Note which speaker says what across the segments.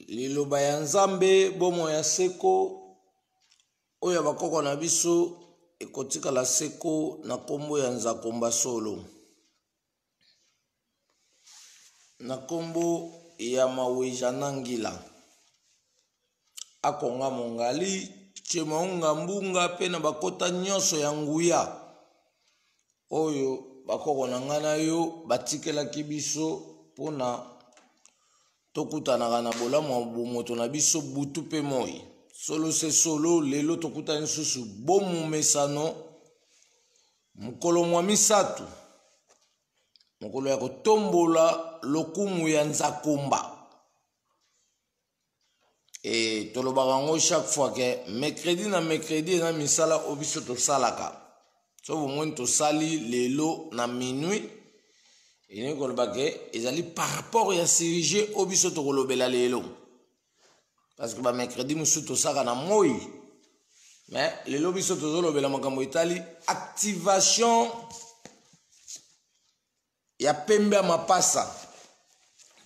Speaker 1: Liloba ya Nzambe, bomoi ya seko, oyo ya bakoko na biso ekotikala seko na nkombo ya Nzakomba Solo. Na nkombo ya Maweja-Nangila. Akonga Mongali, Chemaunga Mbunga mpe na bakota nyonso ya nguya oyo bakoko na ngai na yo batikelaki biso mpo na tokutanaka na bolamu ya bomoto na biso butu mpe moi. Solo se solo, lelo tokutani lisusu bomomesano mokolo mwa misato, mokolo ya kotombola lokumu ya Nzakomba. E tolobaka yango chaque fois ke mercredi na mercredi eza misala oyo biso tosalaka. So bomoni tosali lelo na minuit, elingi koloba ke ezali par rapport ya sujet oyo biso tokolobela lelo, parce que ba mercredi mosusu tosaka na moi, mais lelo biso tozolobela makambo etali activation ya pembe ya mapasa,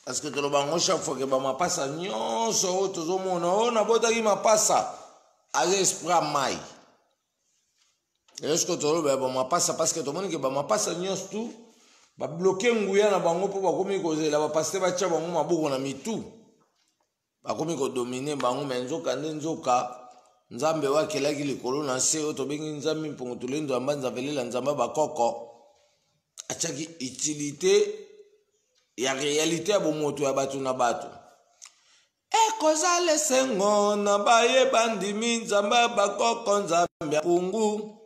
Speaker 1: parce que toloba yango chaque fois ke bamapasa nyonso oyo tozomona oyo nabotaki mapasa aza esprit ya mai. Lelo sikoyo tolobela bamapasa, parce que tomoni ke bamapasa nyonso tu babloke nguya na bango mpo bakomi kozela bapaste batya bango maboko na mitu, bakomi kodomine bango. Me nzoka nde nzoka Nzambe oyo akelaki likolo na nse, oyo tobengi Nzambe Mpungu Tulendo ya Mbanza Velela, Nzambe bakoko, atiaki utilité ya réalité ya bomoto ya bato na bato. Ekozala esengo na baye bandimi Nzambe ya bakoko, Nzambe ya Mpungu,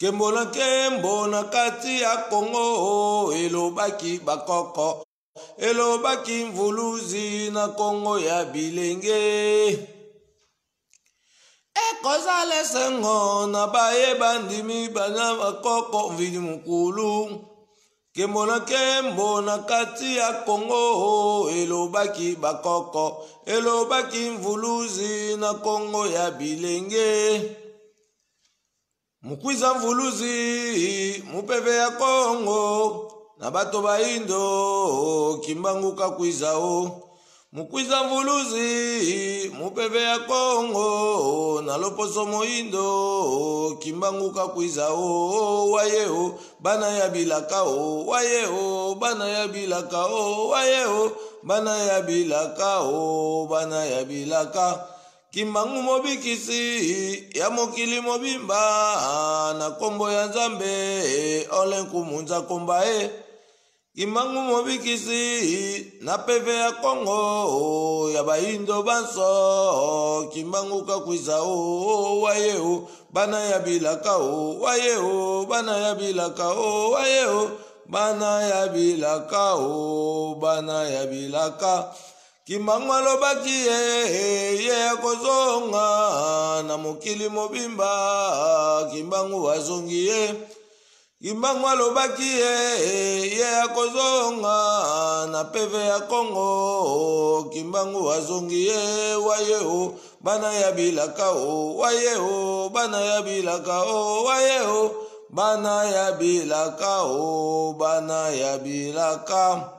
Speaker 1: nkembo na nkembo na kati ya Kongo, elobaki bakoko, elobaki mvuluzi na Kongo ya bilenge. Ekozala esengo na baye bandimi bana bakoko, mvidi mokulu, nkembo na nkembo na kati ya Kongo, elobaki bakoko, elobaki mvuluzi na Kongo ya bilenge. Mukwiza mvuluzi mupeve ya Kongo na bato baindo, Kimbangu kakwiza o. Mukwiza mvuluzi mupeve ya Kongo na loposo moindo, Kimbangu kakwiza o. Waye o bana ya bilaka o, waye o bana ya bilaka o, waye o bana ya bilaka o, bana ya bilaka. Kimbangu mobikisi ya mokili mobimba na kombo ya Nzambe ole nkumu Nzakomba e. Kimbangu mobikisi na peve ya Kongo ya bayindo banso, Kimbangu kakwisa o, waye o bana ya bilaka o, waye o bana ya bilaka o, waye o bana ya bilaka o, bana ya bilaka. Kimbangu alobaki ye, ye akozonga na mokili mobimba, Kimbangu azongi ye. Kimbangu alobaki ye, ye akozonga na peve ya Kongo, Kimbangu azongi ye. Waye o bana ya bilaka o, waye o bana ya bilaka o, waye o bana ya bilaka o, bana ya bilaka.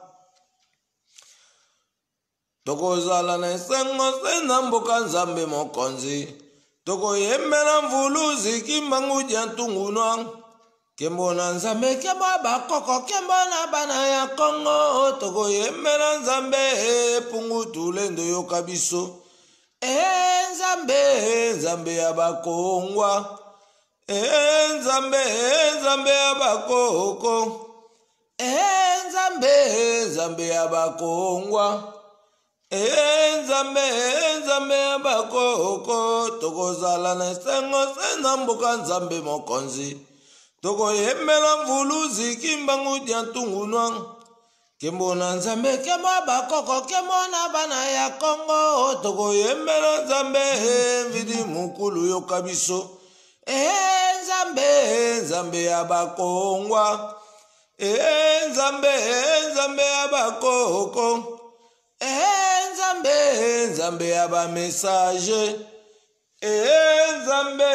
Speaker 1: Tokozala na esengo se na mboka Nzambe mokonzi, tokoyembela mvuluzi Kimbangu dia ntungunwa. Nkembo na Nzambe, nkembo ya bakoko, nkembo na bana ya Kongo, tokoyembela Nzambe Pungu Tulendo yoka biso. E Nzambe, Nzambe ya bakongwa, e Nzambe, Nzambe ya bakoko, e Nzambe, Nzambe ya bakongwa, e Nzambe, Nzambe ya bakoko, tokozala na esengo se na mboka Nzambe mokonzi, tokoyembela mvuluzi Kimbangu dia ntungunwa. Nkembo na Nzambe, nkembo ya bakoko, nkembo na bana ya Kongo, tokoyembela Nzambe mvidi mokulu yoka biso. E Nzambe, Nzambe ya bakongwa, e Nzambe, Nzambe ya bakoko, e Nzambe, Nzambe ya bamessage, e Nzambe,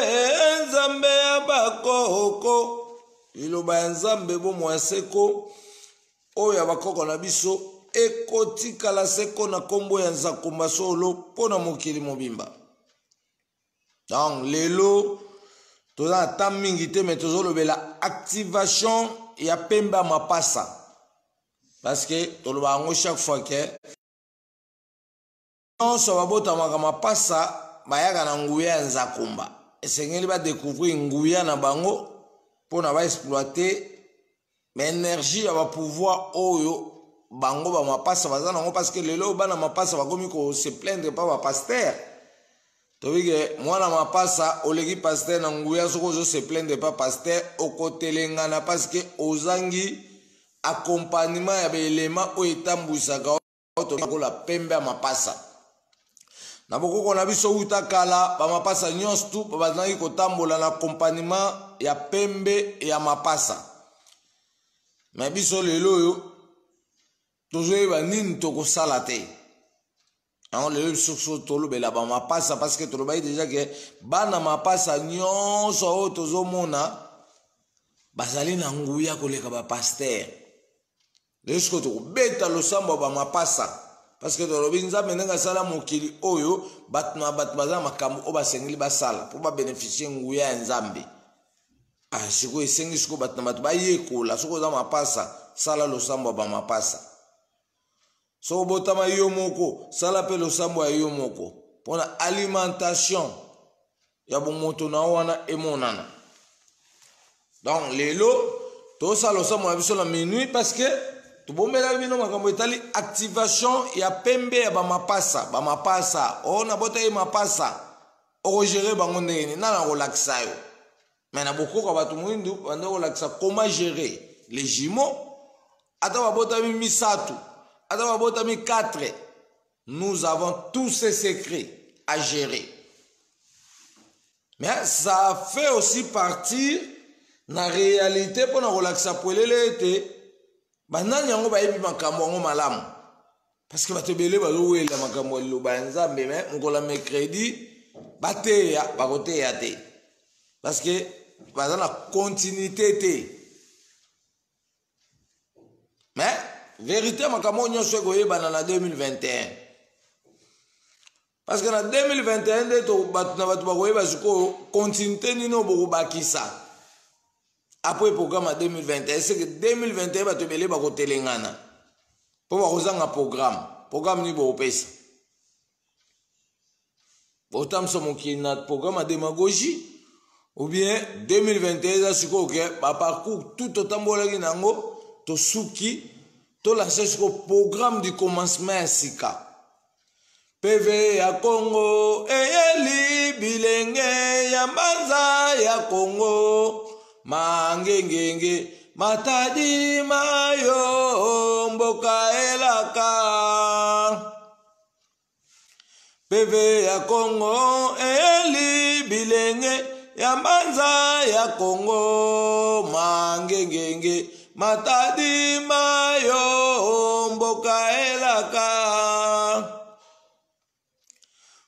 Speaker 1: Nzambe ya bakoko. Liloba ya Nzambe bomoi ya seko oyo ya bakoko na biso ekotikala seko na nkombo ya Nzakomba solo mpo na mokili mobimba. Donc lelo toza na temps mingi te, mais tozolobela activation ya pembe ya mapasa, parce que toloba yango chaque fois ke nyonso babotamaka mapasa bayaka na nguya ya Nzakomba. Esengeli badécouvrir nguya na bango mpona baexploiter baénergie ya bapouvoir oyo bango bamapasa baza nango, parce que lelo bana mapasa bakomi kose plaindre mpa bapasteur. Toyebi ke mwana mapasa oleki pasteur na nguya. Soki ozose plaindre mpa pasteur, okotelengana, parce que ozangi accompagnement ya baelema oyo etambwisaka lokola pembe ya mapasa. Na bokoko na biso wuta kala, bamapasa nyonso tu bazalaki kotambola na accompagnement ya pembe ya mapasa. Me biso lelo oyo tozoyeba nini tokosala te. Yango lelo biso so tolobela bamapasa, parce que tolobaki déjà ke bana mapasa nyonso oyo tozomona bazali na nguya koleka bapasteur. Lelo sikoyo tokobeta losambo ya bamapasa, parce que tolobi Nzambe ndenge asala mokili oyo, bato na bato baza na makambo oyo basengeli basala mpo babénéficier nguya ya Nzambe. Ah, sikoyo esengi sikoyo bato na bato bayekola. Soki oza mapasa, sala losambo ya bamapasa. Soki obotama yo moko, sala mpe losambo ya yo moko mpona alimentation ya bomoto na yo wana emonana. Donc lelo tosala losambo na biso na minuit, parce que tobombelaki bino makambo etali activation ya pembe ya bamapasa. Bamapasa oyo nabotaki mapasa, okogérer bango ndenge nini? Nana kolakisa yo? Me na bokoka bato moyindu bande kolakisa comment gérer les jumeaux. Ata babotami misato, ata babotami 4, nous avons tous ces secrets à gérer. Mais ça fait aussi partir na réalité mpona kolakisa polele ete banani yango bayebi makambo yango malamu, parce que bato ebele bazowela makambo ya liloba ya Nzambe. Me mokolo ya mercredi bateya, bakoteya te, parce que baza na continuité te. Mais vérité, makambo oyo nyonso ekoyebana na 2021, parce que na 2021 nde bato na bato bakoyeba sikoyo continuité nini oyo bokobakisa après programme ya 2021. C'est que 2021 bato ebele bakotelengana mpo bakozanga programme. Programme nini bokopesa? Botambwisa mokili na programme ya démagogie, ou bien 2021 eza sikoyo ke baparcours tout totambolaki na yango, tosuki, tolancer sikoyo programme du commencement ya sika. PV ya Kongo eyeli bilenge ya mbanza ya Kongo, mangengenge Matadi mayo mboka elaka. PV ya Kongo eyeli bilenge ya mbanza ya Kongo, mangengenge Matadi mayo mboka elaka.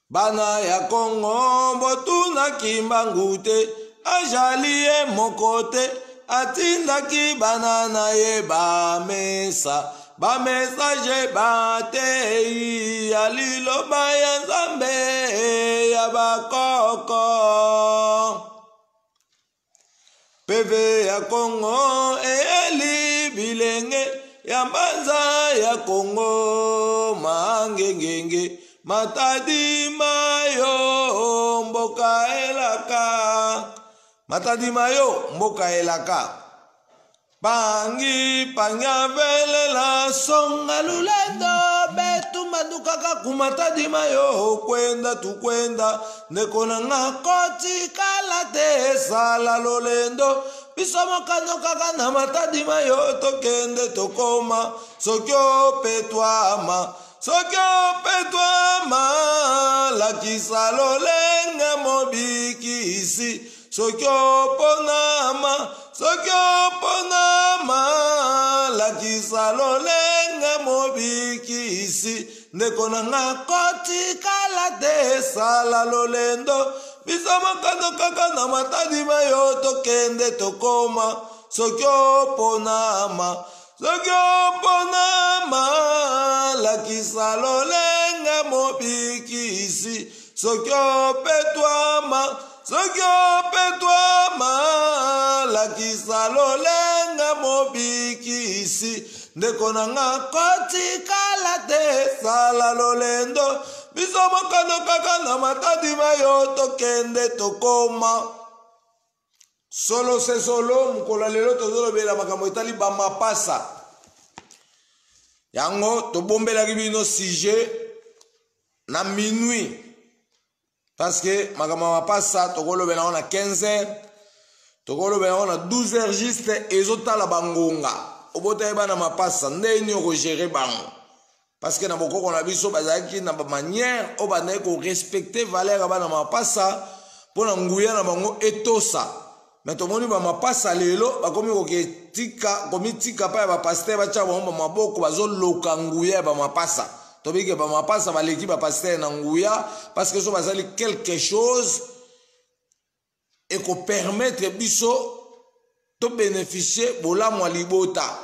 Speaker 1: Bana ya Kongo botunaki mbangu te, ajali ye moko te, atindaki bana na ye bamesa bamessage batei ya liloba ya Nzambe ya bakoko. PV ya Kongo eyeli bilenge ya mbanza ya Kongo, mangengenge Matadi mayo mboka elaka, Matadi mayo mboka elaka. Pangi panya velela songa lulendo betu mandukaka kumatadi mayo kwenda tukwenda. Ndeko na nga, kotikala te, esala lolendo. Biso mokano kaka na Matadi mayo, tokende tokoma. Soki opetwama, soki opetwama, lakisa lolenge mobikisi. Soki oponama, soki oponama, lakisa lolenge mobikisi. Ndeko na nga, kotikala te, esala lolendo. Biso mokano kaka na Matadi mayo, tokende tokoma. Soki oponama, soki oponama, Lakisa lolenge mobikisi, soki opetwama, soki opetwama, lakisa lolenge mobikisi. Ndeko na nga kotikala te, sala lolendo, biso mokano kaka na matadi mayo, tokende tokoma. Solo se solo, mokolo ya lelo tozolobela makambo etali bamapasa. Yango tobombelaki bino sujet na minuit, parce que makambo ya mapasa tokolobela yango na 15 heures, tokolobela yango na 12 heures juste. Ezotala bangonga obota ye bana mapasa ndenge nini okogere bango, parce que na bokoko na biso bazalaki na bamanière oyo bandaki korespecte valeur ya bana mapasa mpo na nguya na bango etosa. Me tomoni bamapasa lelo bakomi koketika komitika pa ya bapaster, batya bango bamaboko, bazoloka nguya ya bamapasa. Tobike bamapasa baleki bapaster na nguya, parce que so basali quelque chose ekopermettre biso tobénéficie bolamu ya libota.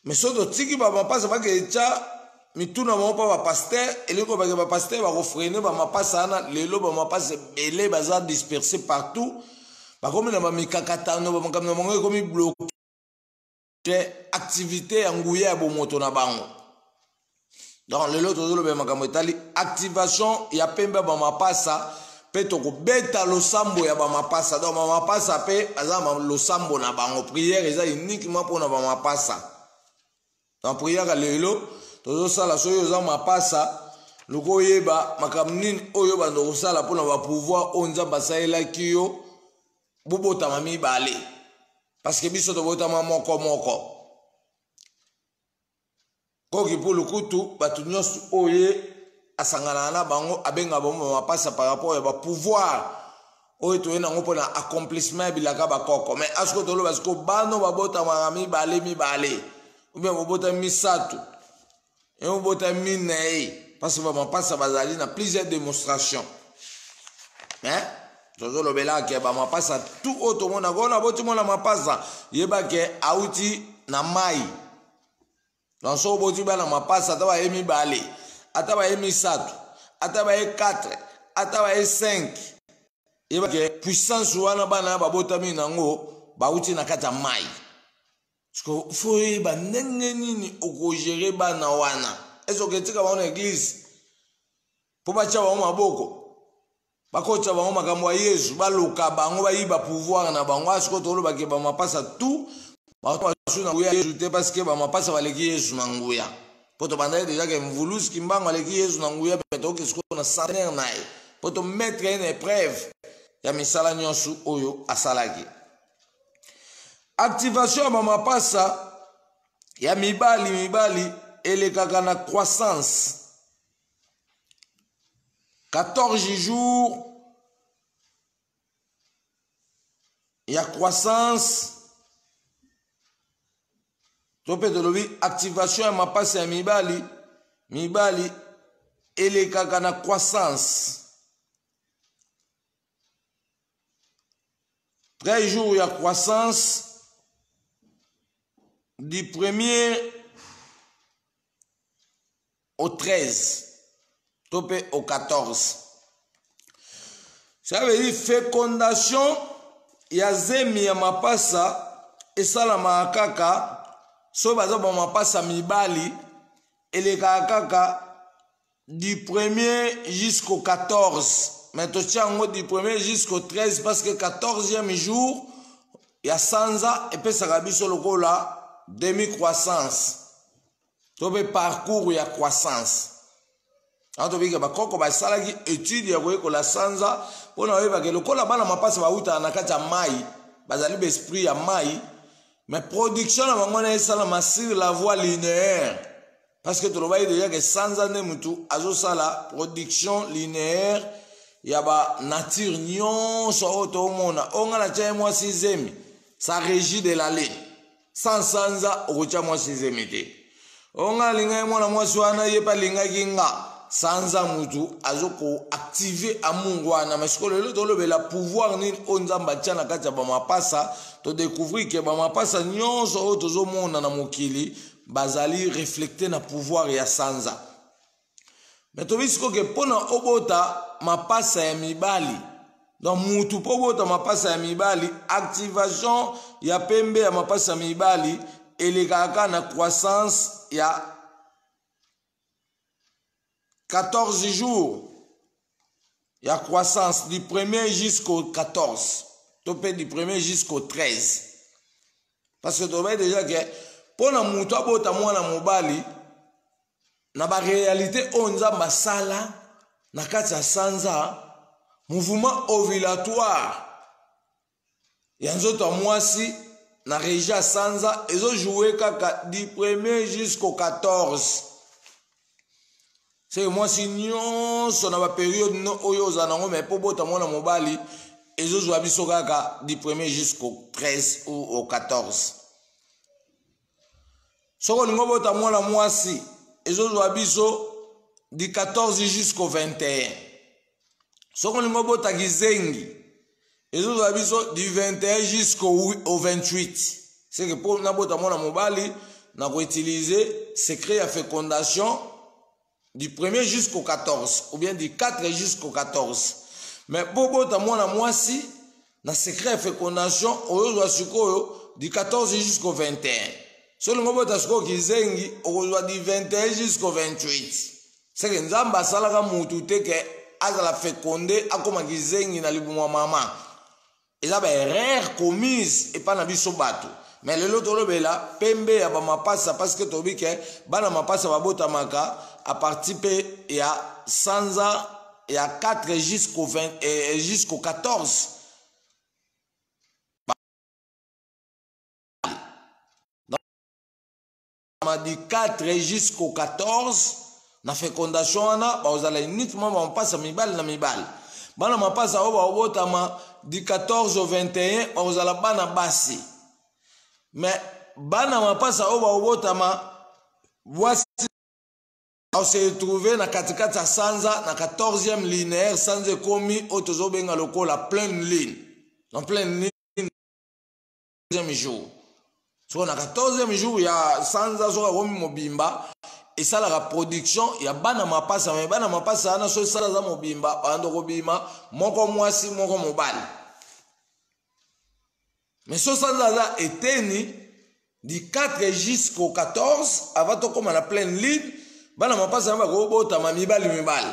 Speaker 1: Me soki totiki bamapasa baketya mituna bango mpa bapaster, elingi kobake bapaster bakofrene bamapasa wana. Lelo bamapasa ebele baza disperse partout, bakomi na bamikakatano, bamakambo na bango ekomi bloke, activité ya nguya ya bomoto na bango. Donc lelo tozolobela makambo etali activation ya pembe ya bamapasa, mpe tokobeta losambo ya bamapasa. Donc bamapasa mpe baza na losambo na bango, prière eza uniquement mpona bamapasa. Donc prière ya lelo tozosala, soki oza mapasa, luka oyeba makambo nini oyo banda kosala mpona bapouvoir oyo Nzambe asalelaki yo bobotama mibale, parce que biso tobotama moko moko. Koki mpo kutu bato nyonso oyo asanganaka na bango abengaka bango bamapasa par rapport ya bapouvoir oyo toye nango mpona accomplissement ya bilaka bakoko. Mais asiko toloba siko bano babotamaka mibale mibale, ou bien bobotami misato, e bobotami minei, parce que bamapasa bazali na plusieurs démonstrations. Mais tozolobela ke bamapasa tout oyo tomonaka oyo naboti mona mapasa, yeba ke auti na mai. Donc soki oboti bana mapasa, ata baye mibale, ata baye misato, ata baye 4, ata baye 5, yeba ke puissance wana bana babotami nango bauti na kati ya mai. Fo oyeba ndenge nini okogere bana wana. Esoki etika bango na eglise mpo batya bango maboko, bakotya bango makambo ya Yesu, baloka bango, bayiba pouvoir na bango. Asiko tolobake bamapasa tout basu na nguya Yesu te, parce que bamapasa baleki Yesu na nguya. Mpo tobandaki deja ke Mvulusi Kimbangu aleki Yesu na nguya, mpe tokoki sikoyo na centenaire na ye mpo tomettre ye na épreuve ya misala nyonso oyo asalaki. Activation ya bamapasa ya mibali mibali elekaka na croissance 14 jours ya croissance, to mpe tolobi activation ya mapasa ya mibali mibali elekaka na croissance 13 jours ya croissance, du premier au 13 to mpe au 14. Ça veut dire fécondation ya zemi ya mapasa esalamaka kaka soki baza bamapasa mibali, elekaka kaka du premier jusqu'au 14. Mais totia yango du premier jusqu'au 13, parce que 14e jour ya sanza epesaka biso lokola demi croissance to mpe parcours ya croissance. Awa tobika bakoko basalaki étude ya koyekola sanza mpona oyebake lokola bana mapasa bautaka na kati ya mai, bazali baesprit ya mai, mais production na bango na esalama sur la voie linéaire, parce que tolobaki déjà ke sanza nde mutu azosala production linéaire ya banature nyonso oyo tomona. Oyo ngai natya ye mwasi zemi, sa régie de l'aller sans sanza okotya mwasi zemi te. Oyo ngai alingaki mwana mwasi wana, ye mpe alingaki nga, sanza mutu azokoactive amour wana. Mais sikoyo lelo tolobela pouvoir nini oyo Nzambe atya na kati ya bamapasa. Todécouvrir ke bamapasa nyonso oyo tozomona na mokili bazali reflecte na pouvoir ya sanza. Me tobi sikoyo ke mpo na obota mapasa ya mibali, donc mutu mpo obota mapasa ya mibali, activation ya pembe ya mapasa ya mibali elekaka kaka na croissance ya 14 jours ya croissance, du premier jusqu'au 14 to mpe du premier jusqu'au 13, parce que tolobai déjà ke mpo na moto abota mwana mobali na baréalité oyo Nzambe asala na kati ya sanza, mouvement ovulatoire ya nzoto ya mwasi na régie ya sanza ezojoue kaka du premier jusqu'au 14. Seke mwasi nyonso na baperiode no oyo ozala nango, me mpo bota mwana mobali ezozwa biso kaka du premier jusqu'au 13 ou au 14. Soki olingi obota mwana mwasi, ezozwa biso du 14 jusqu'au 21. Soki olingi obota kizengi, ezozwa biso du 21 jusqu'au 28. Seke mpo nabota mwana mobali, nakoutilize secret ya fécondation du premier jusqu'au 14 ou bien du 4 jusqu'au 14. Mais mpo bota mwana mwasi na secret ya fécondation, oyozwa sikoyo du 14 jusqu'au 21. Soki olingi obota sikoyo kizengi, okozwa du 21 jusqu'au 28. Seke Nzambe asalaka mutu te ke azala fécondé akóma kizengi na libumu ya mama. Eza baerreur commise epai na biso bato. Mais lelo tolobela pembe ya bamapasa, parce que toyebi ke bana mapasa babotamaka à partir mpe ya sanza ya 4 jusqu'au 20, jusqu'au 14. Du 4 jusqu'au 14 na fécondation wana, bakozala uniquement bamapasa mibali na mibali. Bana mapasa oyo baobotama du 14 au 21 bakozala bana basi. Mais bana mapasa oyo baobotama bwasi se retrouve na katikati ya sanza, na 14e lunaire. Sanza ekomi oyo tozobenga lokola pleine lune. Dans pleine lune, 14e jour, soko na 14e jour ya sanza, soki akomi mobimba, esalaka production ya bana mapasa. Me bana mapasa wana, so esala aza mobimba, bando kobima moko mwasi, moko mobali. Mais so sanza aza eteni, du 4 jusqu'au 14, avant tokóma na pleine lune, bana mapasa wana bakobotama mibali mibali.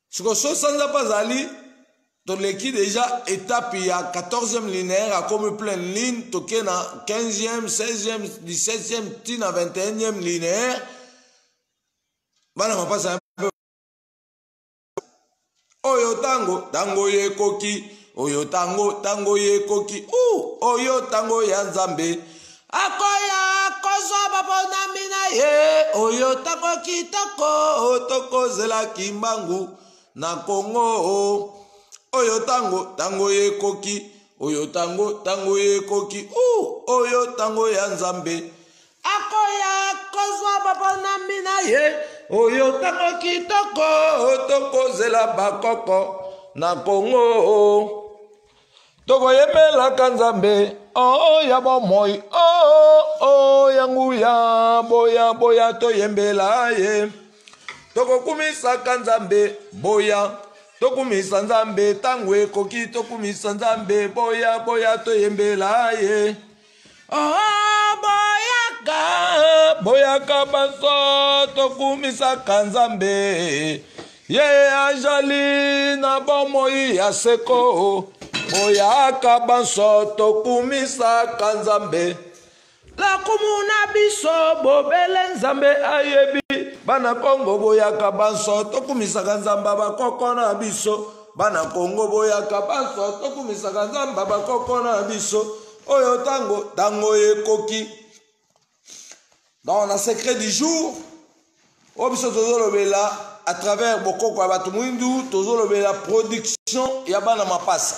Speaker 1: Siko so sanza mpe azali, toleki déjà étape ya 14e lunaire, akomi pleine lune, toke na 15e, 16e, 17e, ntina 21e lunaire, bana mapasa oyo ntango ntango yekoki, oyo ntango ntango yekoki, oyo ntango ya Nzambe akoya kozwa baponami na ye, oyo ntango kitoko tokozelaki mbangu na Kongo, oyo ntango ntango yekoki, oyo ntango ntango yekoki, oyo ntango ya Nzambe akoya kozwa baponami na ye, oyo ntango kitoko tokozela bakoko na Kongo, tokoyembelaka Nzambe o ya bomoi, o ya nguya. Boya, boya, toyembela ye, tokokumisaka Nzambe. Boya, tokumisa Nzambe, ntango ekoki tokumisa Nzambe. Boya, boya, toyembela ye. Oh, boyaka, boyaka banso, tokumisaka Nzambe, ye azali na bomoi ya seko. Boyaka banso, tokumisaka Nzambe. Lakumu na biso bobele Nzambe ayebi. Bana Kongo, boyaka banso, tokumisaka Nzambe bakoko na biso. Bana Kongo, boyaka banso, tokumisaka Nzambe bakoko na biso, oyo ntango ntango ekoki. Donc na secret du jour oyo biso tozolobela à travers bokoko ya bato mwindu, tozolobela production ya bana mapasa.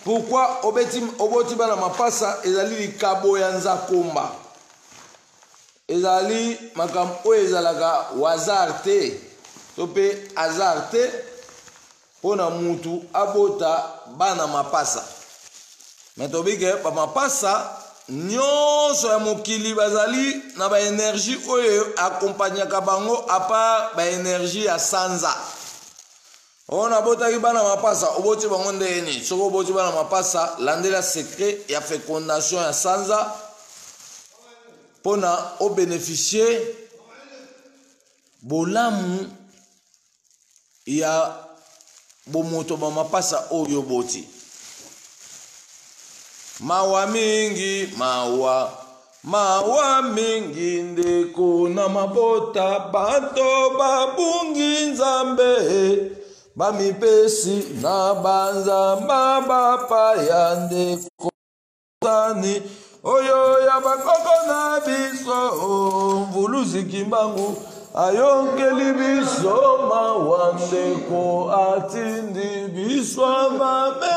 Speaker 1: Pourquoi obeti, oboti bana mapasa? Ezali likabo ya Nzakomba, ezali makambo oyo ezalaka hasard te to mpe hasard te mpo na mutu abota bana mapasa. Me tobike bamapasa. nyonso ya mokili bazali na baenergie oyo akompagnaka bango apart baenergie ya sanza. Oyo nabotaki bana mapasa, oboti bango ndenge nini? Soki oboti bana mapasa, landela secret ya fecondation ya sanza mpo na obénéficie bolamu ya bomoto ba mapasa oyo oboti. Mawa mingi, mawa, mawa mingi ndeko na mabota, bato babungi Nzambe, bamipesi na banzamba bapaya ndeko tani oyo ya bakoko na biso. Mvuluzi Kimbangu ayokeli biso mawa ndeko, atindi biso bamessage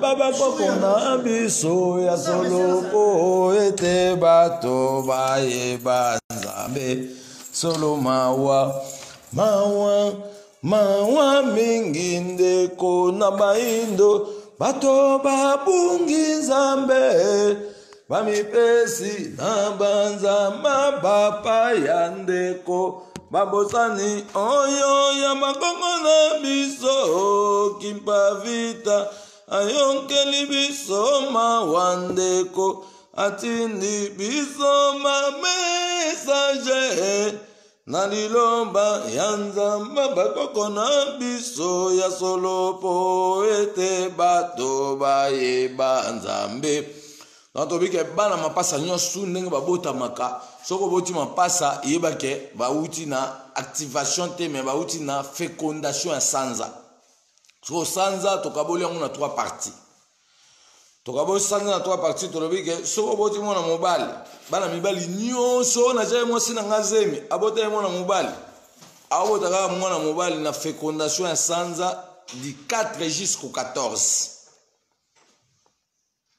Speaker 1: babakoko na biso ya solo po ete bato bayeba Nzambe solo. Mawa, mawa, mawa mingi ndeko na baindo, bato babungi Nzambe, bamipesi na banzamba bapaya ndeko, babosani oyo ya bakoko na biso. Kimpa Vita ayonkeli biso mawa ndeko, atindi biso bamessage na liloba ya Nzambe bakoko na biso ya solo po ete bato bayeba Nzambe. Donc tobike bana mapasa nyonso ndenge babotamaka. Soki oboti mapasa, yebake bauti na activation te, mais bauti na fécondation ya sanza. Soko sanza, tokaboli yango na trois parties. Tokaboli sanza na trois parties. Tolobi ke soki oboti mwana mobali, bana mibali nyonso oyo natia ye mwasi na nga zemi, abota ye mwana mobali, abota kaka mwana mobali na fécondation ya sanza du 4 jusqu'au 14.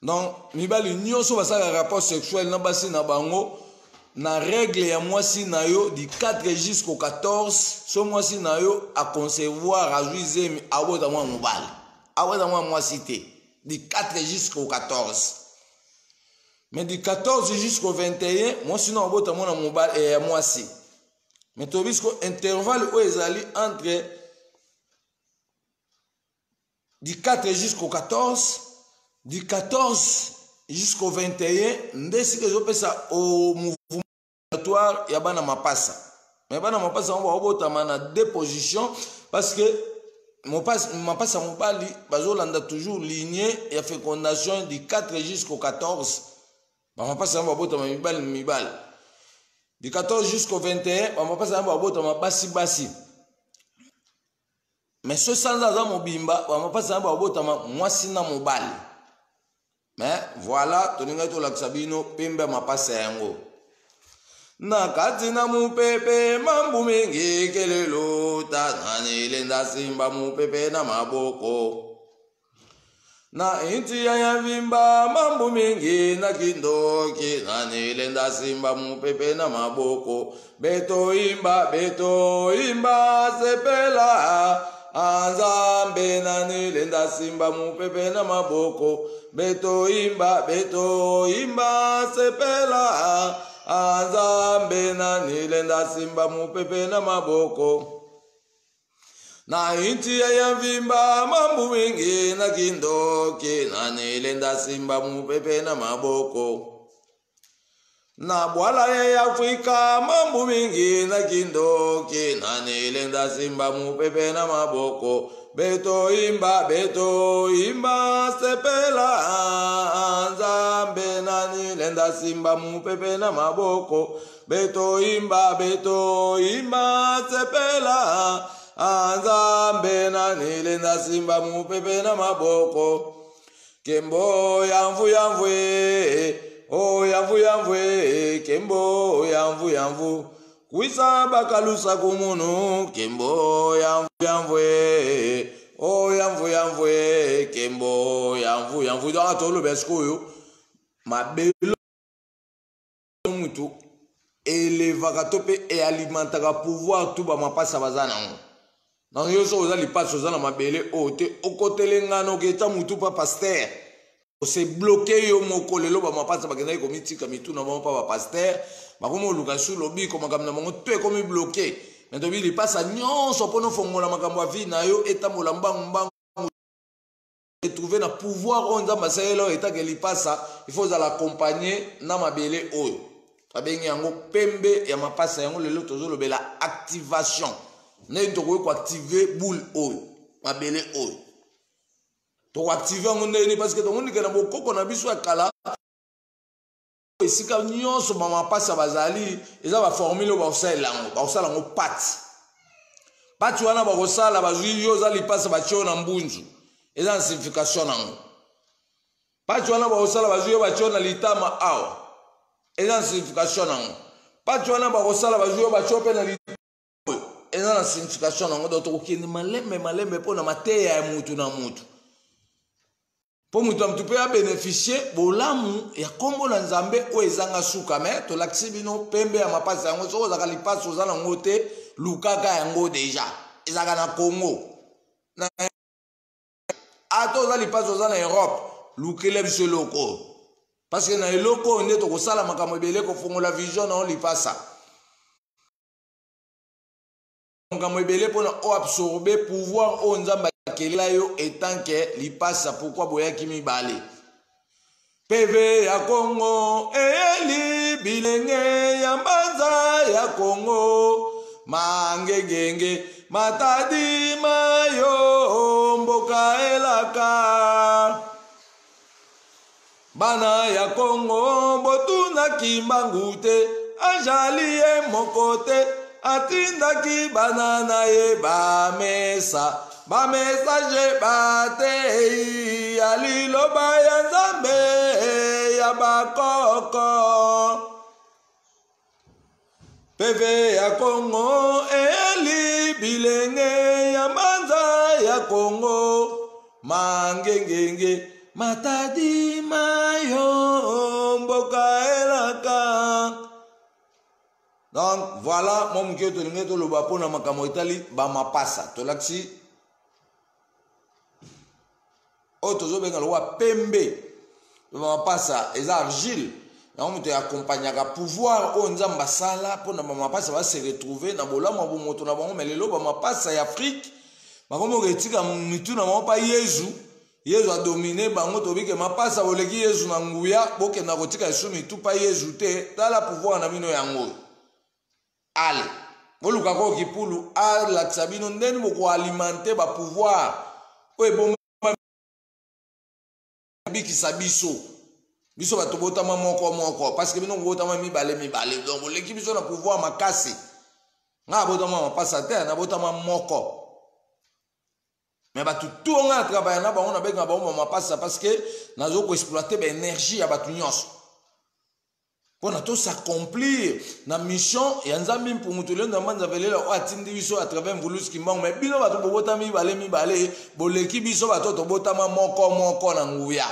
Speaker 1: Donc mibali nyonso basalaka rapport sexuel na basi na bango na règle ya mwasi na yo du 4 jusqu'au 14, so mwasi na yo aconcevoir, azwi zemi, abota mwana mobali, abota mwana mwasi te du 4 jusqu'au 14. Mais du 14 jusqu'au 21, mwasi na abota mwana mobali ya mwasi. Mais toyebi siko intervalle oyo ezali entre du 4 jusqu'au 14, du 14 jusqu'au 21, nde esika ezopesa au mouvement ya bana mapasa. Mais bana mapasa yango baobotama na deux positions, parce que mapasa mobali bazolanda toujours lignée ya fécondation du 4 jusqu'au 14. Bamapasa yango babotama mibali mibali. Du 14 jusqu'au 21, bamapasa yango babotama basi basi. Mais so sanza aza mobimba, bamapasa yango babotama mwasi na mobali. Mais voilà, tolingaki tolakisa bino pembe ya mapasa yango na kati na mupepe. Mambu mingi kelelo tanani lenda simba mupepe na maboko na inti ya yavimba. Mambu mingi na kindoki nani lenda simba mupepe na maboko. Beto imba, beto imba, sepela Nzambe nani lenda simba mupepe na maboko. Beto imba, beto imba, sepela Nzambe nani lenda simba mupepe na maboko na inti ya yavimba. Mambu mingi na kindoki nani lenda simba mupepe na maboko na bwala ya Afrika. Mambu mingi na kindoki nani lenda simba mupepe na maboko. Beto imba, beto imba, sepela Nzambe nani lenda simba mupepe na maboko. Beto imba, beto imba, sepela Nzambe nani lenda simba mupepe na maboko. Kembo yamvu yamvu o yamvu yamvu, kembo yamvu yamvu kwisa bakalusa kumunu. Kembo yamvu yamvu o yamvu yamvu, kembo yamvu yamvu. Donc toloba sikoyo mabelo mutu elevaka to mpe ealimentaka pouvoir tu bamapasa baza nango. Donc yo soki oza lipasi oza na mabele oyo te, okotelengana oketa mutu pa pasteur, ose bloke yo moko. Lelo bamapasa bakendaki komitika mitu na bango pa bapasteur, bakomi koluka su lobiko, makambo na bango to ekomi bloke. Me tobi lipasa nyonso mpo nofongola makambo ya vie na yo etambola mbangu mbangu, retrouver na pouvoir oyo Nzambe asalela oyo etake lipasa, il faut ozala accompagné na mabele oyo babengi yango pembe ya mapasa. Yango lelo tozolobela activation, ndenge tokoki koactive boule oyo, mabele oyo tokoactive yango ndenge nini, parce que tomonike na bokoko na biso ya kala, esika nyonso bamapasa bazali, eza baformule oyo bakosalela yango, bakosala yango pati pati wana bakosala, bazwi yo oza lipasa, batie yo na mbunzu, eza na signification nango. Pati wana bakosala, bazwi yo, batie yo na litama awa, eza na signification nango. Pati wana bakosala, bazwi yo, batie yo mpe na litama oyo, eza na signification nango. Donc tokokende malembe malembe mpo na mateya ya mutu na mutu, mpo moto na moto mpe abeneficie bolamu ya nkombo na Nzambe oyo ezanga suka. Me tolakisi bino pembe ya mapasa yango. Soki ozalaka lipasi, oza nango te, lukaka yango deja, ezalaka na Congo na ata oza lipasi, oza na Europe, lukela biso eloko oyo, parce que na eloko oyo nde tokosala makambo ebele, kofongola vision na yo lipasa, makambo ebele mpona oabsorbe pouvoir oyo Nzambe akelela yo etanke lipasa. Pourkui boyaki mibale? Peve ya Kongo eyeli bilenge ya mbanza ya Kongo, mangengenge matadi mayo mboka elaka. Bana ya Kongo botunaki mbangu te, ajali ye moko te, atindaki bana na ye bamesa bamessage batei ya liloba ya Nzambe ya bakoko. Peve ya Kongo eyeli bilenge ya mbanza ya Kongo, mangengenge matadi mayo mboka elaka. Donc voilà mwa moke tolingi toloba mpona makambo etali bamapasa. Tolakisi oyo tozobenga lokola pembe bamapasa, eza argile. Yango moto ya akompagnaka pouvoir oyo Nzambe asala mpona bamapasa base retrouve na bolamu ya bomoto na bango. Me lelo bamapasa ya Afrike bakomi koetika mitu na bango mpa Yezu, Yezu adomine bango. Tobike mapasa boleki Yezu na nguya, bokenda kotika esu mitu mpa Yezu te. Tala pouvoir na bino yango oyo. Ale boluka koko kipulu alakisa bino ndeni bokoalimente bapouvoir oyo ebomba bikisa biso. Biso bato botama moko moko, parce que bino kobotama mibale mibale, donc boleki biso na pouvoir makasi. Ngai abotama mapasa te, nabotama moko. Me bato tu ngai na travaille na bango, nabenga bango bamapasa, parce que nazo koexploite baénergie ya bato nyonso mpona tosaccomplir na mission ya Nzambe Mpungu Tolendo ya Mbanza Velela oyo atindi biso à travers Mvulusi Kimbangu. Me bino bato bobotama mibale mibale, boleki biso bato tobotama moko moko na nguya.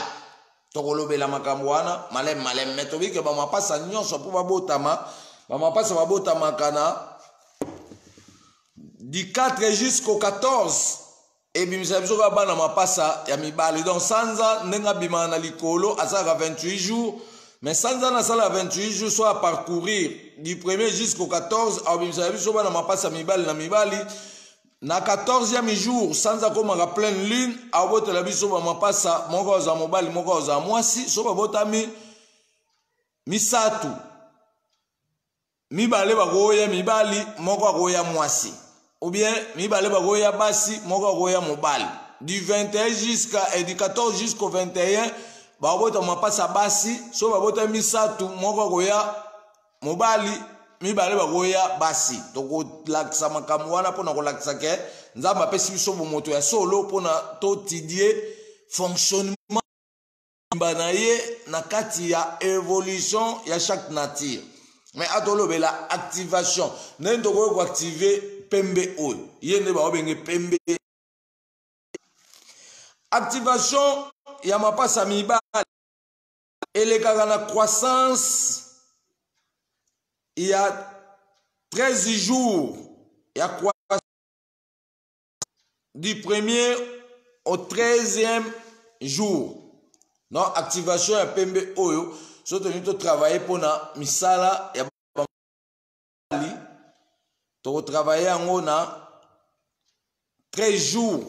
Speaker 1: Tokolobela makambo wana maleme maleme. Me tobike bamapasa nyonso mpo babotama, bamapasa babotamaka na du 4 jusqu'au 14, ebimisa biso kaka bana mapasa ya mibale. Donc sanza ndenge abimaka na likolo asalaka 28 jours, mais sanza na asala 28 jours, soit aparcourir du premier jusqu'au 14, abimisaka biso bana mapasa mibali na mibali. Na 14e jour, sanza akomaka pleine lune, abotela biso bamapasa, moko azala mobali, moko azala mwasi. So babotami misato, mibale bakoya mibali, moko akoya mwasi, ou bien mibale bakoya basi, moko akoya mobali. Du 21 jusqu'à eh, du 14 jusqu'au 21, bakobota mapasa basi. So babota misato, moko akoya mobali, mibale bakoya basi. Tokolakisa makambo wana mpona kolakisa ke Nzambe apesi biso bomoto ya solo mpona totidie fonctionnement na ye na kati ya evolution ya chaque nature. Mais atolobela activation, ndenge tokoki koactive pembe oyo, ye nde baobenge pembe. Activation ya mapasa mibale elekaka na croissance ya 13 jours ya croissance. du premier au 13e jour. Donc activation ya pembe oyo so tolingi totravaille mpona misala ya bali, tokotravaille yango na 13 jours.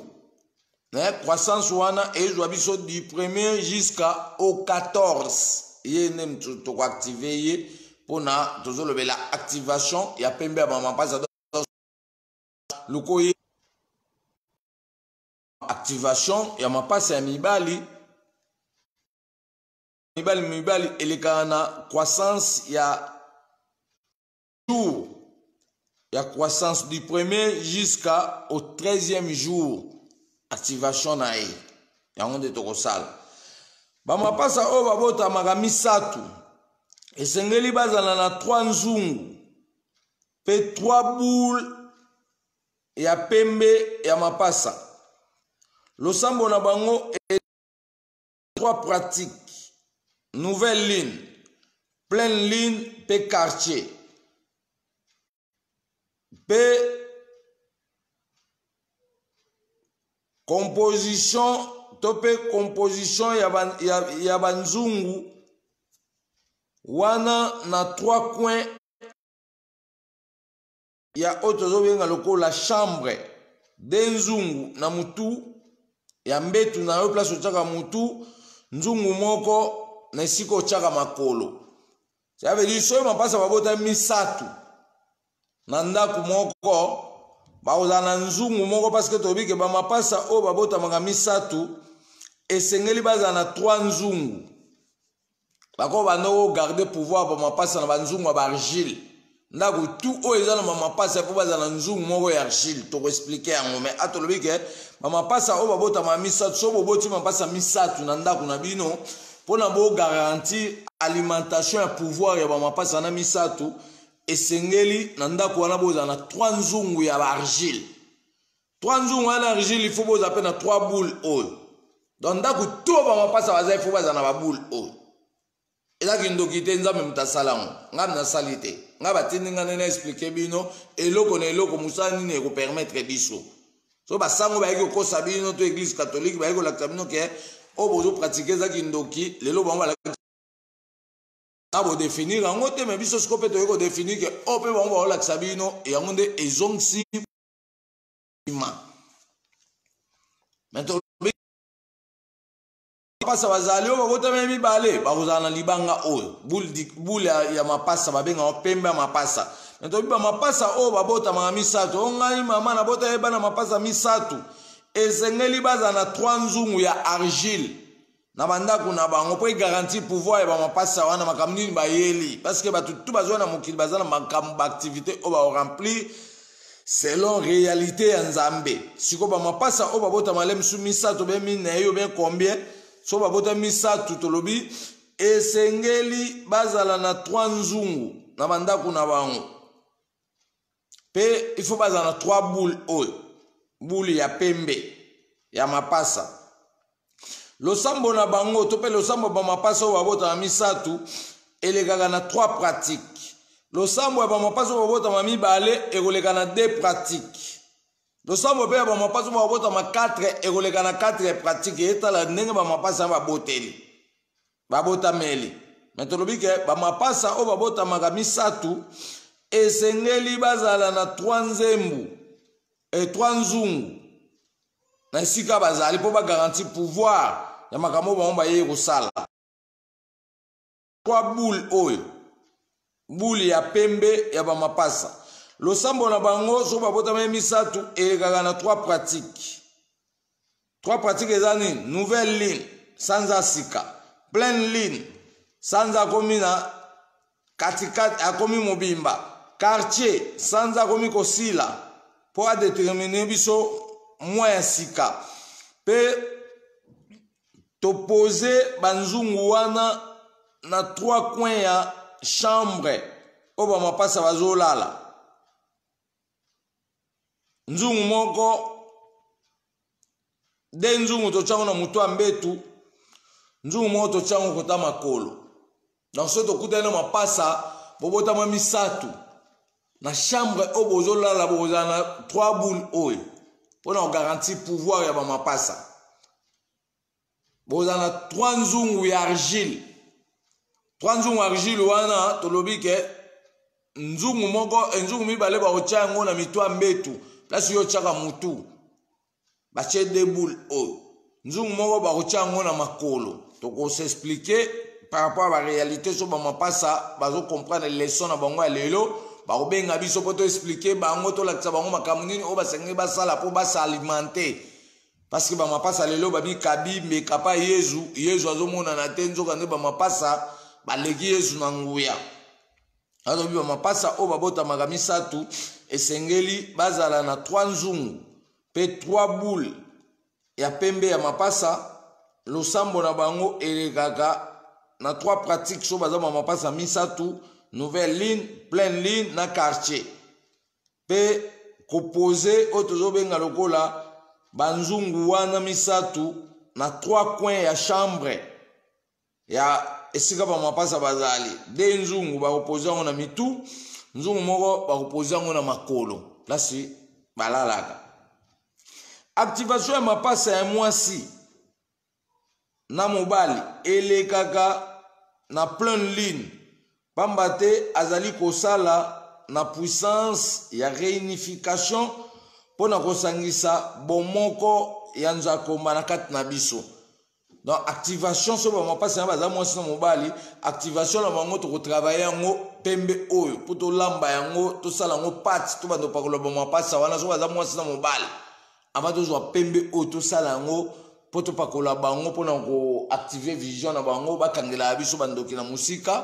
Speaker 1: Hein, croissance wana ezwa biso du premier jusqu'à au 14. Ye nde moto tokoactive ye mpona tozolobela activation ya pembe ya mama mpasa lukoye, activation ya mapasa ya mibali. Mibali elekaka na croissance ya jour ya croissance du premier jusqu'à au 13e jour, activation na ye yango nde tokosala. Bamapasa oyo babotamaka misato esengeli bazala na 3 nzungu mpe 3 boule ya pembe ya mapasa. Losambo na bango e 3 pratiques: nouvelle ligne, pleine ligne mpe quartier, mpe composition to mpe composition ya banzungu wana na 3 coins ya oyo tozobenga lokola chambre de nzungu na mutu ya mbetu na yo, place otiaka mutu, nzungu moko na esika otiaka makolo. Ça veut dire soki mapasa babota misato na ndako moko, bakozala na nzungu moko, parce que toyebi ke bamapasa oyo babotamaka misato esengeli bazala na 3 nzungu. Bako banda kogarde pouvoir bamapasa na banzungu ya baargile. Ndako tu oyo eza na bamapasa mpo bazala na nzungu moko ya argile, tokoexplike yango. Mais atolobi ke bamapasa oyo babotama misato, so boboti mapasa misato na ndako na bino, mpona bogarantir alimentation ya pouvoir ya bamapasa na misato, esengeli na ndako wana bozala na 3 nzungu ya baargile. 3 nzungu wana argile, il faut bozala mpe na 3 boule oyo. Donc ndako to bamapasa baza, il faut bazala na baboule oyo. Eza kindoki te, Nzambe moto asala yango, ngai nasali te. Ngai batindi ngai nde na explike bino eloko na eloko, mosala nini ekopermettre biso. So basango bayaki kokosa bino to église catholique bayaki kolakisa bino ke oyo bozopratike eza kindoki, lelo bango balakisa na bodefinir yango te. Me biso siko mpe toyei kodefinir ke oyo mpe bango baolakisa bino yango nde ezongisi ma. Me mapasa bazali oyo babotami mibale bakozala na libanga oyo boule ya mapasa babengaka pembe ya mapasa. Me toyebi bamapasa oyo babotamaka misato, o ngai mama nabota ye bana mapasa misato, esengeli bazala na 3 nzungu ya argile na bandako na bango mpo egarantir pouvoir ya bamapasa wana. Makambo nini bayeli? Parce que bato tu bazwa na mokili baza na makambo baactivité oyo baoremplir selon réalité ya Nzambe. Sikoyo bamapasa oyo babotama le misu misato be minei oyo be combien, so babota misato, tolobi esengeli bazala na 3 nzungu na bandako na bango, mpe il faut bazala na 3 boule oyo, boule ya pembe ya mapasa. Losambo na bango to mpe losambo bamapasa oyo babotama misato elekaka na 3 pratiques. Losambo ya bamapasa oyo babotama mibale ekoleka na 2 pratiques. Losambo mpe ya bamapasa oyo babotama 4 ekoleka na 4 pratiques. Etala ndenge bamapasa baboteli babotameli. Me tolobi ke bamapasa oyo babotamaka misato esengeli bazala na 3 nzembu e 3 nzungu na esika bazali mpo bagarantir pouvoir ya makambo oyo bango bayei kosala. 3 boule oyo, boule ya pembe ya bamapasa. Losambo na bango soki babotama misato elekaka na 3 pratiques. 3 pratiques eza nini? Nouvelle ligne, sanza sika; pleine ligne, sanza akomi na katikati, akomi mobimba; quartier, sanza akomi kosila mpo adetermine biso mwa ya sika. Mpe topose banzungu wana na 3 coins ya chambre oyo bamapasa bazolala. Nzungu moko de nzungu totyango na motu ya mbetu, nzungu moko totyango kota makolo. Donc soki tokutani na mapasa bobotama misato na chambre oyo bozolala, bokozala na 3 boule oyo. mpo na kogarantir pouvoir ya bamapasa. Bozala na 3 nzungu ya argile. 3 nzungu argile wana tolobi ke nzungu moko, nzungu mibale bakotya yango na mitu ya mbetu, place yo otyaka mutu, batie deux boules oyo. Nzungu moko bakotya yango na makolo. Tokosexplike par rapport à ba réalité so bamapasa bazocomprendre leçon na bango ya lelo, bakobenga biso mpo toexplike bango, tolakisa bango makambo nini oyo basengeli basala mpo basalimente. Parce que bamapasa lelo babikabi mbeka pa Yezu, Yezu azomonana te, nzoka nde bamapasa baleki Yezu na nguya. Azobi bamapasa oyo babotamaka misato esengeli bazala na 3 nzungu mpe 3 boule ya pembe ya mapasa. Losambo na bango elekaka na 3 pratiques so baza bamapasa misato: nouvelle ligne, pleine ligne na quartier. Mpe kopose oyo tozobenga lokola banzungu wana misato na 3 coins ya chambre ya esika bamapasa bazali. De nzungu bakopose yango na mitu, nzungu moko bakopose yango na makolo place balalaka. Activation ya mapasa ya mwasi na mobali elekaka na pleine lune, pamba te azali kosala na puissance ya réunification mpo na kosangisa bomoko ya nzakomba na kati na biso. Donc activation so bamapasi na baza mwasi na mobali, activation na bango tokotravaille yango pembe oyo mpo tolamba yango, tosala yango pate, tobanda kopakola bamapasa wana so baza mwasi na mobali. Avant tozwa pembe oyo tosala yango mpo topakola bango mpona koactive vision na bango, bakangelaka biso bandoki na mosika.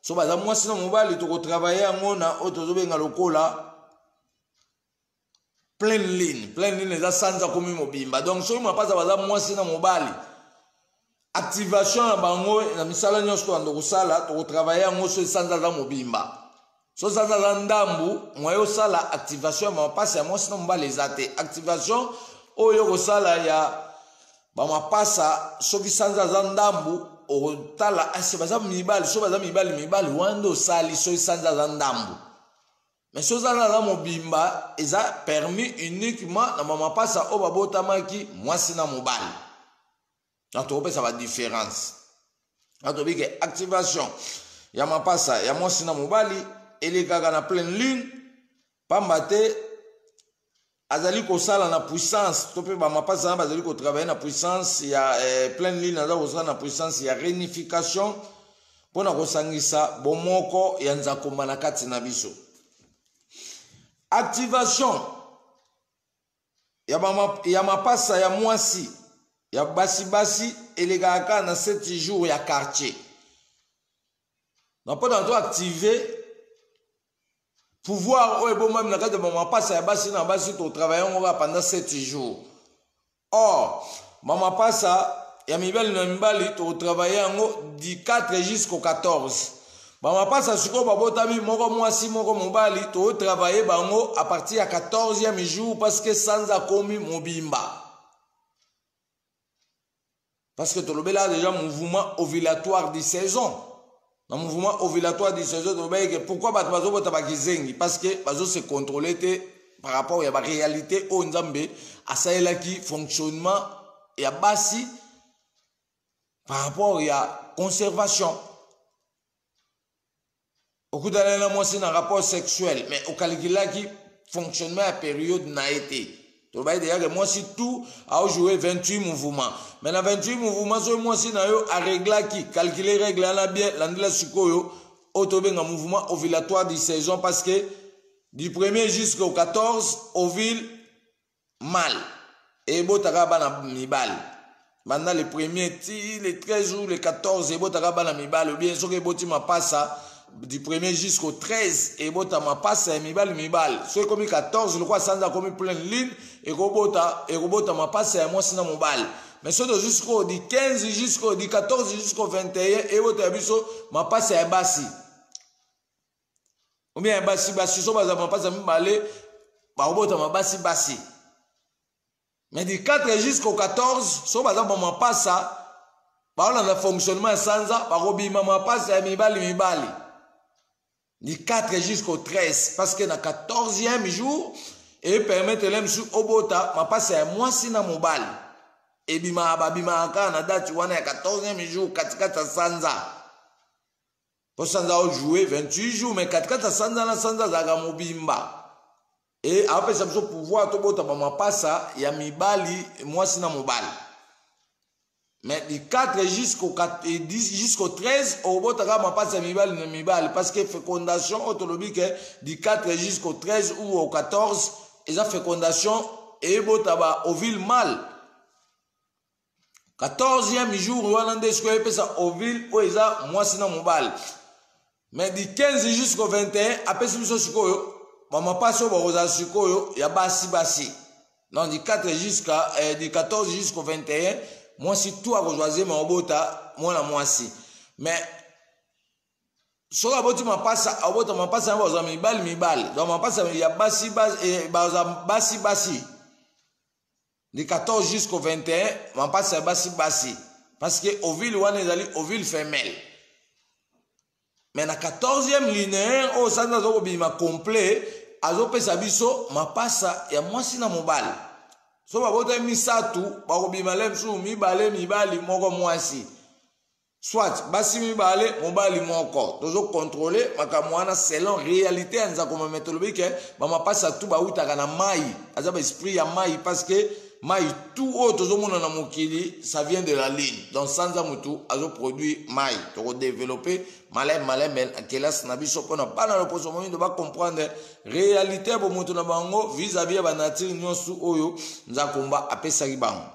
Speaker 1: So baza mwasi na mobali, tokotravaille yango na oyo tozobenga lokola pleine ligne. Pleine ligne eza sanza komi mobimba. Donc soki mapasa baza mwasi na mobali, activation na bango na misala nyonso tobanda kosala, tokotravaille yango so sanza aza mobimba. So sanza aza ndambu, moye osala activation ya mapasa ya mwasi na mobali eza te. Activation oyo kosala ya bamapasa soki sanza aza ndambu, okotala asi baza mibali. So baza mibali mibali wana nde osali soki sanza aza ndambu. Mais soki sanza aza mobimba, eza permis uniquement na bamapasa oyo babotamaki mwasi na mobali. Donc tokopesa ba différence. Donc tobi ke activation ya mapasa ya mwasi na mobali elekaka na pleine lune, pamba te azali kosala na puissance to mpe bamapasa na bazali kotravaille na puissance ya pleine lune, aza kosala na puissance ya réunification mpona kosangisa bomoko ya nzakomba na kati na biso. Activation ya mapasa ya mwasi ya basi-basi elekaka kaka na 7 jours ya quartier. Na mpona to active pouvoir oyo ebombami na kati ya bamapasa ya basi na basi, totravaille yango kaka pendant 7 jours. Or bamapasa ya mibali na mibali totravaille yango du 4 jusqu'au 14. Bamapasa sikoyo babotami moko mwasi moko mobali, totravaille bango à partir ya 14e jour, parce que sanza komi mobimba. Parce que tolobela déjà mouvement ovulatoire de saison. Na mouvement ovulatoire de saison tolobela ke pourquoi bato bazobota bakizengi, parce que bazo se contrôler te par rapport ya ba réalité oyo Nzambe asalelaki fonctionnement ya basi par rapport ya conservation. Okutana na mwasi na rapport sexuel, mais okalikilaki fonctionnement ya période na ye te. Tolobaki déjà ke mwasi tout aojouer 28 mouvement, mais na 28 mouvement soki mwasi na yo areglaki, calculer règle wana bien, landela sikoyo oyo tobenga mouvement ovulatoire du saison, parce que du 1er jusqu'au 14 ovule mâle ebotaka bana mibali. Banda le premier ti le 13 ou le 14 ebotaka bana mibali, ou bien soki eboti mapasa du 1er jusqu'au 13 ebota mapasa ya mibali mibali. Soki ekomi 14, lokwa sanza akomi pleine lune, ekobota mapasa ya mwasi na mobali. Mais soki jusqu'au du 15 jusqu'au du 14 jusqu'au 21 ebota ya biso mapasa ya basi, ou bien ya basi basi. So baza mapasa mibale, bakobota mabasi basi. Mais du 4 jusqu'au 14, so baza ba mapasa baolanda fonctionnement ya sanza, bakobima mapasa ya mibali mibali du 4 jusqu'au 13, parce que na 14e jour Epermettre le mosusu obota mapasa ya mwasi na mobali. Ebimaka, babimaka kaka na date wana ya 14e jour, katikati ya sanza. Po sanza ojoue 28 jours, mais katikati ya sanza na sanza azalaka mobimba. E apesa biso pouvoir tobota bamapasa ya mibali, mwasi na mobali. Mais du 4 jusqu'au 13, obotaka mapasa ya mibali na mibali, parce que fécondation oyo tolobi ke du 4 jusqu'au 13 ou au 14 eza fécondation eyebota ba ovule mâle. 14e jour wana nde sikoyo epesa ovule oyo eza mwasi na mobali. Mais du 15 jusqu'au 21 apesi biso sikoyo bamapasi oyo bakozala sikoyo ya basi basi. Non, du 4 jusqu'à du 14 jusqu'au 21, mwasi tu akozwa zema, obota mwana mwasi. Mais soki aboti mapasa, abota mapasa yango bazwa mibali mibali. Donc mapasa ya basi bazwa basi basi du 14 jusqu'au 21, mapasa ya basi basi, parce que ovule wana ezali ovule femelle. Mais na 14e linéaire oyo sanza azokobima complet, azopesa biso mapasa ya mwasi na mobali. So babotami misato, bakobima le mosusu mibale mibali, moko mwasi, soit basi mibale, mobali moko. Tozocontrôle makambo wana selon réalité ya nzako. Mais tolobi ke bamapasa tu bautaka na mai, aza baesprit ya mai, parce que mai tout oyo tozomona na mokili, ça vient de la lune. Donc sanza motu azoproduire mai. Tokodéveloppe maleme maleme na kelasi na biso mpona bana loposo moyindo bacomprendre réalité ya bomoto na bango vis-à-vis ya banature nyonso oyo Nzakomba apesaki bango.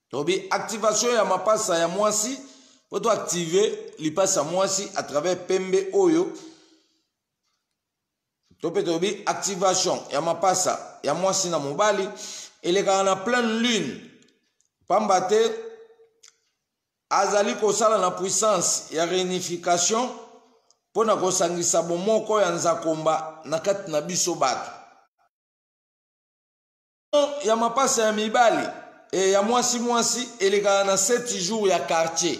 Speaker 1: Tolobi activation ya mapasa ya mwasi, po toactive lipasa ya mwasi à travers pembe oyo. To mpe tolobi activation ya mapasa ya mwasi na mobali elekaka na pleine lune, pamba te azali kosala na puissance ya réunification mpo na kosangisa bomoko ya Nzakomba na kati na biso bato. Ya mapasa ya mibali e ya mwasi mwasi elekaka na 7 jours ya quartier.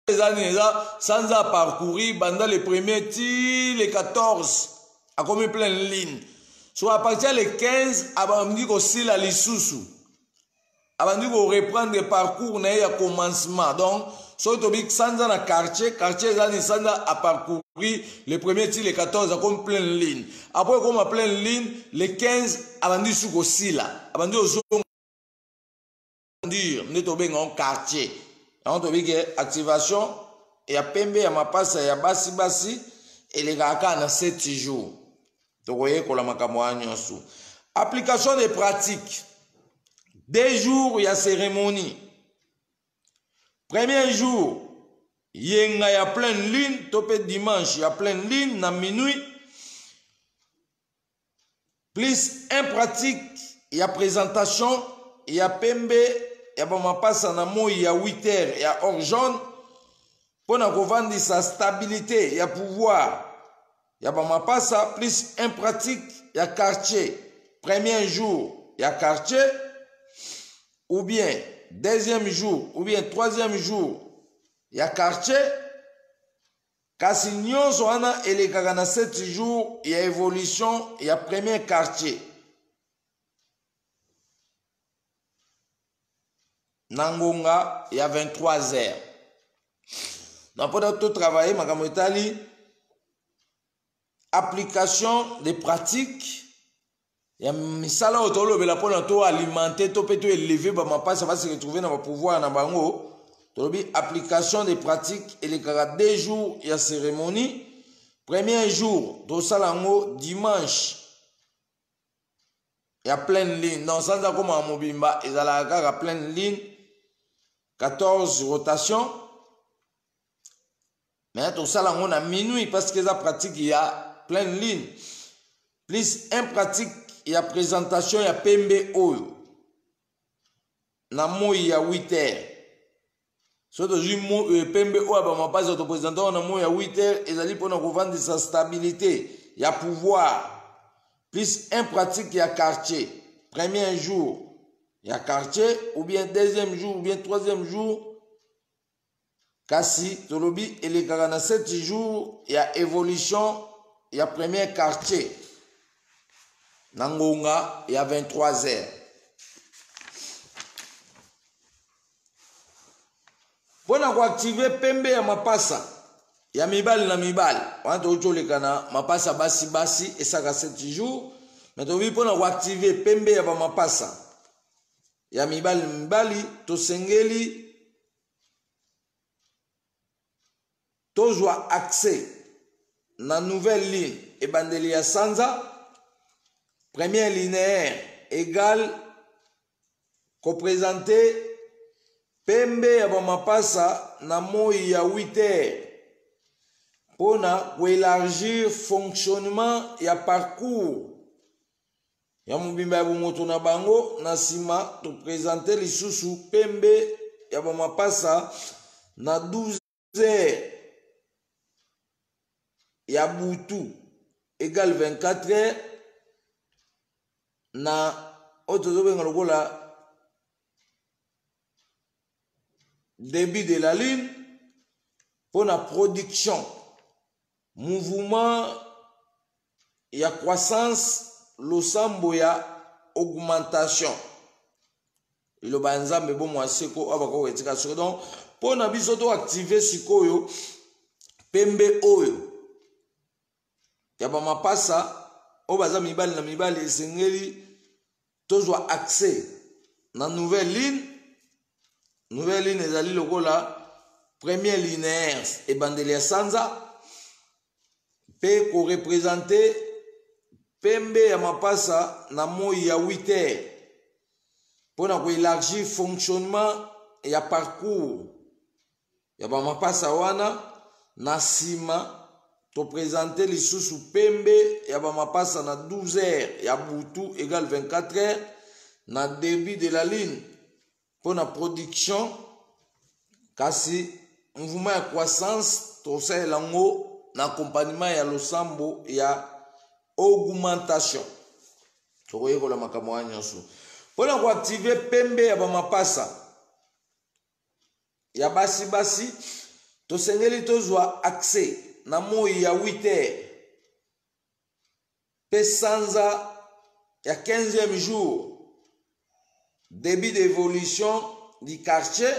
Speaker 1: Eza nini? Eza sanza parcourir banda le premier ti le 14, akomi pleine lune. So à partir le 15 abandi kosila lisusu, abandi koreprendre parcours na ye ya commencement. Donc soki tobi sanza na quartier, quartier eza nini? Sanza aparcourir le premier ti le 14, akomi pleine lune. Après ekoma pleine lune le 15, abandi su kosila, abandi ozonga nde tobenga quartier. Yango tobi ke activation ya pembe ya mapasa ya basi basi elekaka kaka na 7 jours. Tokoyekola makambo wana nyonso. Application de pratique, 2 jours ya cérémonie. Premier jour, yenga ya pleine lune to mpe dimanche ya pleine lune na minuit, plus un pratique ya présentation ya pembe ya bamapasa na moi ya 8 heures ya or jaune, mpo na kovandisa stabilité ya pouvoir ya bamapasa, plus un pratique ya quartier, premier jour ya quartier ou bien deuxième jour ou bien troisième jour ya quartier. Kasi nyonso wana elekaka na 7 jours ya évolution ya premier quartier na ngonga ya 23 heures. Na mpona totravaille makambo etali application de pratique ya misala oyo tolobela mpona toalimente to mpe toéleve bamapasi base retrouve na bapouvoir na bango, tolobi application de pratique elekaka 2 jours ya cérémonie. Premier jour tosala yango dimanche ya pleine lune. Donc sanza komaka mobimba ezalaka kaka pleine lune, 14 rotation. Mais tosala yango na minuit parce que eza pratique ya pleine lune, plus un pratique ya présentation ya pembe oyo na moi ya 8 heures. So tozwi pembe oyo ya bamapasi, toprésente yango na moi ya 8 heures, ezali mpona kovandisa stabilité ya pouvoir, plus un pratique ya quartier, premier jour ya quartier ou bien deuxième jour ou bien troisième jour. Kasi tolobi elekaka na 7 jours ya évolution ya premier quartier. Na ngonga ya 23 heures. Mpo na koaktive pembe ya mapasa ya mibali na mibali wana, tokoki koleka na mapasa basi basi esaka 7 jours, me tokoki mpo na koaktive pembe ya bamapasa ya mibali na mibali, tosengeli tozwa accès na nouvelle ligne, ebandeli ya sanza, première linéaire, égale kopresente pembe ya bamapasa na moi ya 8 heures mpona koélargir fonctionnement ya parcours ya mobimba ya bomoto na bango. Na nsima topresente lisusu pembe ya bamapasa na 12 heures ya butu, égale 24 heures, na oyo tozobenga lokola début de la lune, mpo na production mouvement ya croissance, losambo ya augmentation, liloba ya Nzambe bomwa seko oyo bakoki etika siko. Donc mpo na biso toactive sikoyo pembe oyo ya bamapasa oyo baza mibali na mibali, esengeli tozwa accès na nouvelle ligne. Nouvelle ligne ezali lokola première linéaire, ebandeli ya sanza, mpe korepresente pembe ya mapasa na moi ya 8 heures mpona koélargir fonctionnement ya parcours ya bamapasa wana. Na nsima topresente lisusu pembe ya bamapasa na 12 heures ya butu, égale 24 heures, na début de la ligne, mpona production, kasi mouvement ya croissance tosalela yango na accompagnement ya losambo ya augmentation. Tokoyekola makambo wana nyonso. Mpona koaktive pembe ya bamapasa ya basi basi, tosengeli tozwa accès na moi ya 8 heures mpe sanza ya 15e jour, début d'évolution du quartier,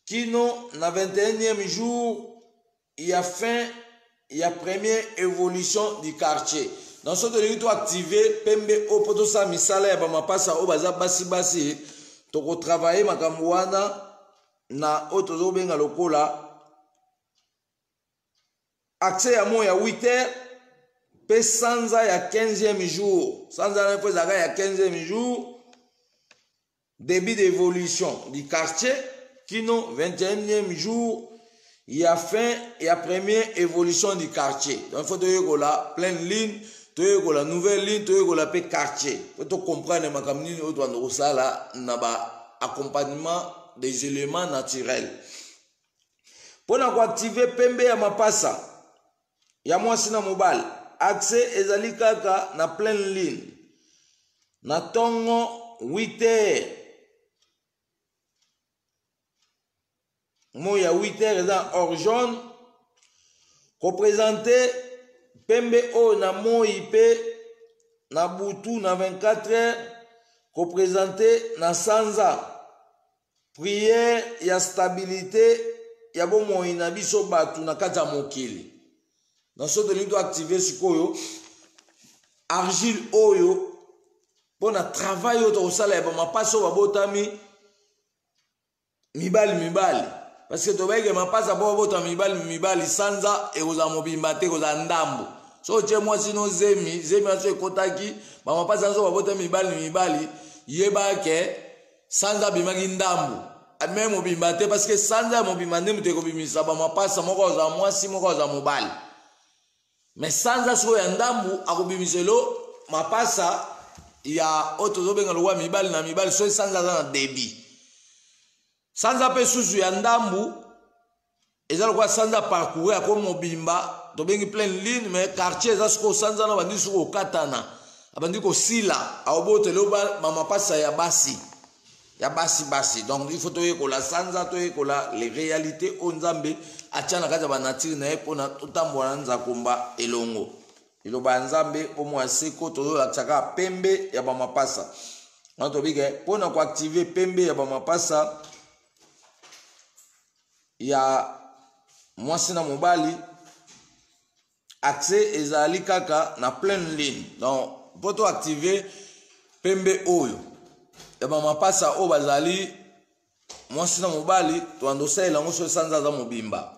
Speaker 1: kino na 21e jour ya fin ya première évolution du quartier. Donc soki tolingi toactive pembe oyo mpo tosala misala ya bamapasa oyo baza basi basi, tokotravaille makambo wana na oyo tozobenga lokola accès ya moi ya 8 heures mpe sanza ya 15e jour. Sanza wana mpo ezalaka ya 15e jour, début d'évolution du quartier, kino 21e jour ya fin ya première évolution du quartier. Donc faut toyekola pleine ligne, toyekola nouvelle ligne, toyekola mpe quartier, po tocomprendre makambo nini oyo tobanda kosala na ba accompagnement des éléments naturels. Mpo na koaktive pembe ya mapasa ya mwasi na mobali, accès ezali kaka na pleine ligne na ntongo 8 heures. Moi ya 8 heures eza or jaune. Kopresente pembe oyo na moi mpe na butu na 24 heures, kopresente na sanza prière ya stabilité ya bomoi na biso bato na kati ya mokili. Na so tolingi toactive sikoyo argile oyo mpo na travail oyo tokosala ya bamapasi oyo babotami mibali mibali, parce que tobayeke mapasa mpo babotama mibali mibali, sanza ekozala mobimba te, ekozala ndambo. So otie mwasi no zemi, zemi wana so ekotaki, bamapasa nyonso babotami mibali mibali, yeba ke sanza abimaki ndambo, me mobimba te, parce que sanza ya mobimba nde moto ekobimisa bamapasa, moko azala mwasi, moko azala mobali. Me sanza sikoyo ya ndambu akobimisa elo mapasa ya oyo tozobenga lokola mibali na mibali. So sanza aza na début, sanza mpe susu ya ndambu eza lokola sanza parcours yako mobimba, tobengi pleine ligne, mais quartier eza sikoyo sanza na bandi soki kokatana, abandi kosila, aobotela bamapasa ya basi ya basi basi. Donc il faut toyekola sanza, toyekola les réalités oyo Nzambe atia na kati ya banature na ye mpona totambola na nzakomba elongo. Liloba ya Nzambe, bomoi ya seko, tozolakisa kaka pembe ya bamapasa. Wana tobike mpo na koaktive pembe ya bamapasa ya mwasi na mobali, accès ezali kaka na pleine ligne. Donc mpo to active pembe oyo ya bamapasa oyo bazali mwasi na mobali, tobanda osalela yango so sanza aza mobimba.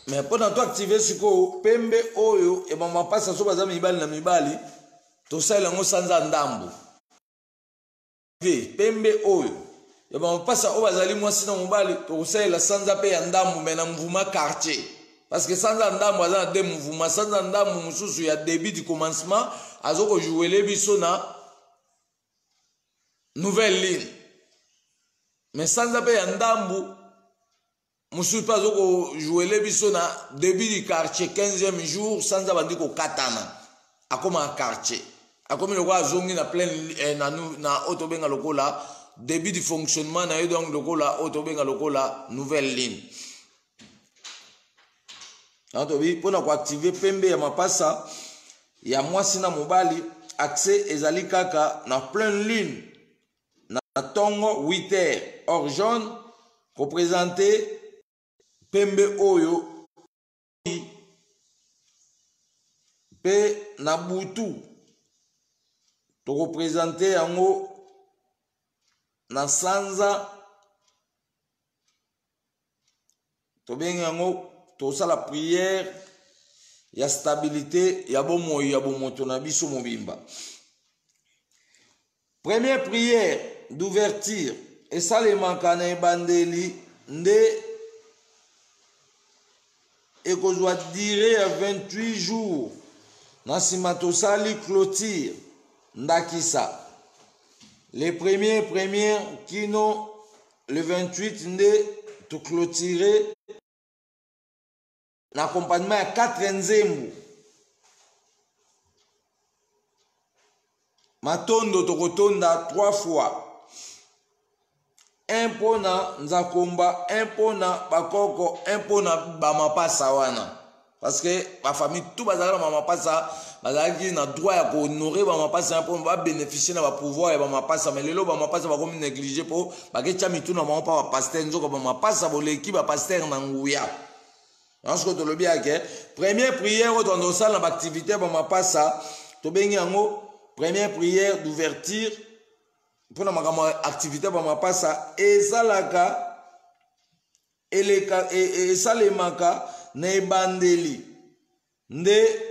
Speaker 1: Me mpo na to active sikoyo pembe oyo ya bamapasa so baza mibali na mibali, tosalela yango sanza ndambo. Pembe oyo ya bamapasa oyo bazali mwasi na mobali, tokosalela sanza mpe ya ndambo, me na mouvement quartier, parce que sanza ndambo aza na deux mouvement. Sanza ndambo mosusu ya début du commencement azokojouele biso na nouvelle ligne, mais sanza mpe ya ndambo mosusu mpe azokojouele biso na début du quartier, 15e jour. Sanza bandi kokatana, akoma na quartier, akomi lokola azongi na pleine eh, na, na oyo tobenga lokola début du fonctionnement na ye, donc lokola oyo tobenga lokola nouvelle ligne. Yango tobi mpo na koactive pembe ya mapasa ya mwasi na mobali, accès ezali kaka na pleine lune na ntongo 8 heures, or jaune kopresente pembe oyo, mpe na butu tokopresente yango na sanza tobengi yango. Tosala prière ya stabilité ya bomoi ya bomoto na biso mobimba. Première prière d'ouverture esalemaka na ebandeli nde ekozwa dire ya 28 jours. Na nsima tosali clôture, ndakisa le premier premier kino le 28 nde toclôture na accompagnement ya 4 nzembo. Matondo tokotonda 3 fois, un mpona nzakomba, un mpona bakoko, un mpona bamapasa wana, parce que bafamille tout bazalaki na bamapasa, bazalaki na droit ya kohonore bamapasa mpo babénéficie na bapouvoir ya bamapasa. Mais lelo bamapasa bakomi néglige mpo baketya mitu na bango mpa bapaster. Nzoka bamapasa boleki bapaster na nguya. Yango tolobi yake première prière oyo tobanda kosala na baactivité ya bamapasa, tobengi yango première prière d'ouverture mpona makambo ya activité ya bamapasa. Ezalaka eleka esalemaka na ebandeli nde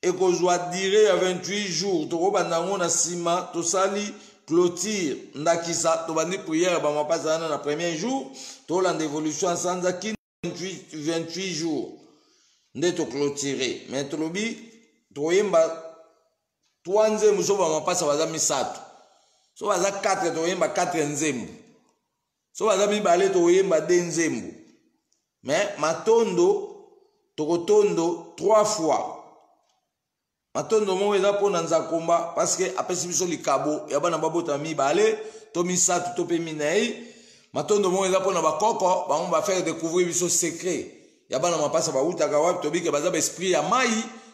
Speaker 1: ekozwa dire ya 28 jours. Tokobanda yango, na nsima tosali clôture. Ndakisa tobandi prière ya bamapasa wana na premier jour, tolanda évolution ya sanza kino 28 jours nde toclôture. Mais tolobi tokoyemba 3 nzembo so bamapasa baza misato, so baza 4 tokoyemba 4 nzembo, so baza mibale tokoyemba 2 nzembo. Mais matondo tokotondo 3 fois. Matondo moko eza mpona nzakomba, parce que apesi biso likabo ya bana babotama mibale to misato to mpe minei. Matondo moko eza mpona bakoko, bango bafaire découvrir biso secret ya bana mapasa bawutaka wapi. Tobike baza baesprit ya mai,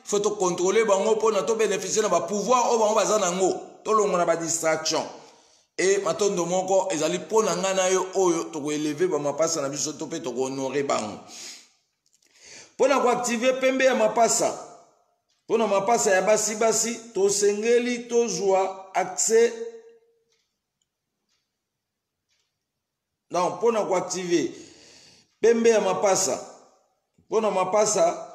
Speaker 1: faut tocontrôle bango mpona tobénéficie na bapouvoir oyo bango baza nango, tolongo na badistraction. E matondo moko ezali mpo na ngai na yo oyo tokoeleve bamapasa na biso to mpe tokohonore bango. Mpo na koaktive pembe ya mapasa mpo na mapasa ya basi-basi, tosengeli tozwa accès. Donc mpo na koaktive pembe ya mapasa mpo na mapasa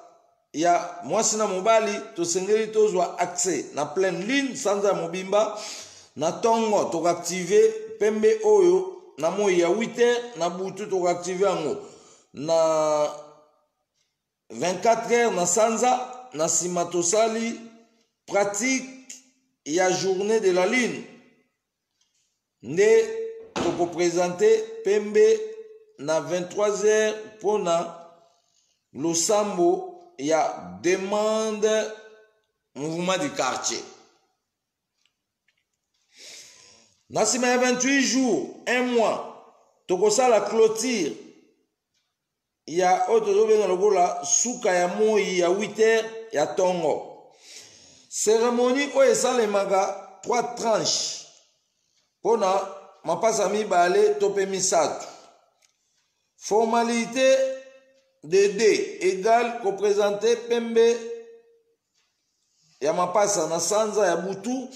Speaker 1: ya mwasi na mobali, tosengeli tozwa accès na pleine lune sanza ya mobimba. Na ntongo tokoaktive pembe oyo na moi ya 8 heures, na butu tokoaktive yango na 24 heures na sanza. Na nsima tosali pratique ya journée de la lune nde tokopresente pembe na 23 heures mpona losambo ya demande mouvement du quartier. Na nsima ya 28 jours, un mois, tokosala clôture ya oyo tozobenga lokola suka ya moi ya 8 heures. ya tongo. Cérémonie oyo esalemaka 3 tranches mpo na mapasa mibale to mpe misato. Formalité de D égale kopresente pembe ya mapasa na sanza ya butu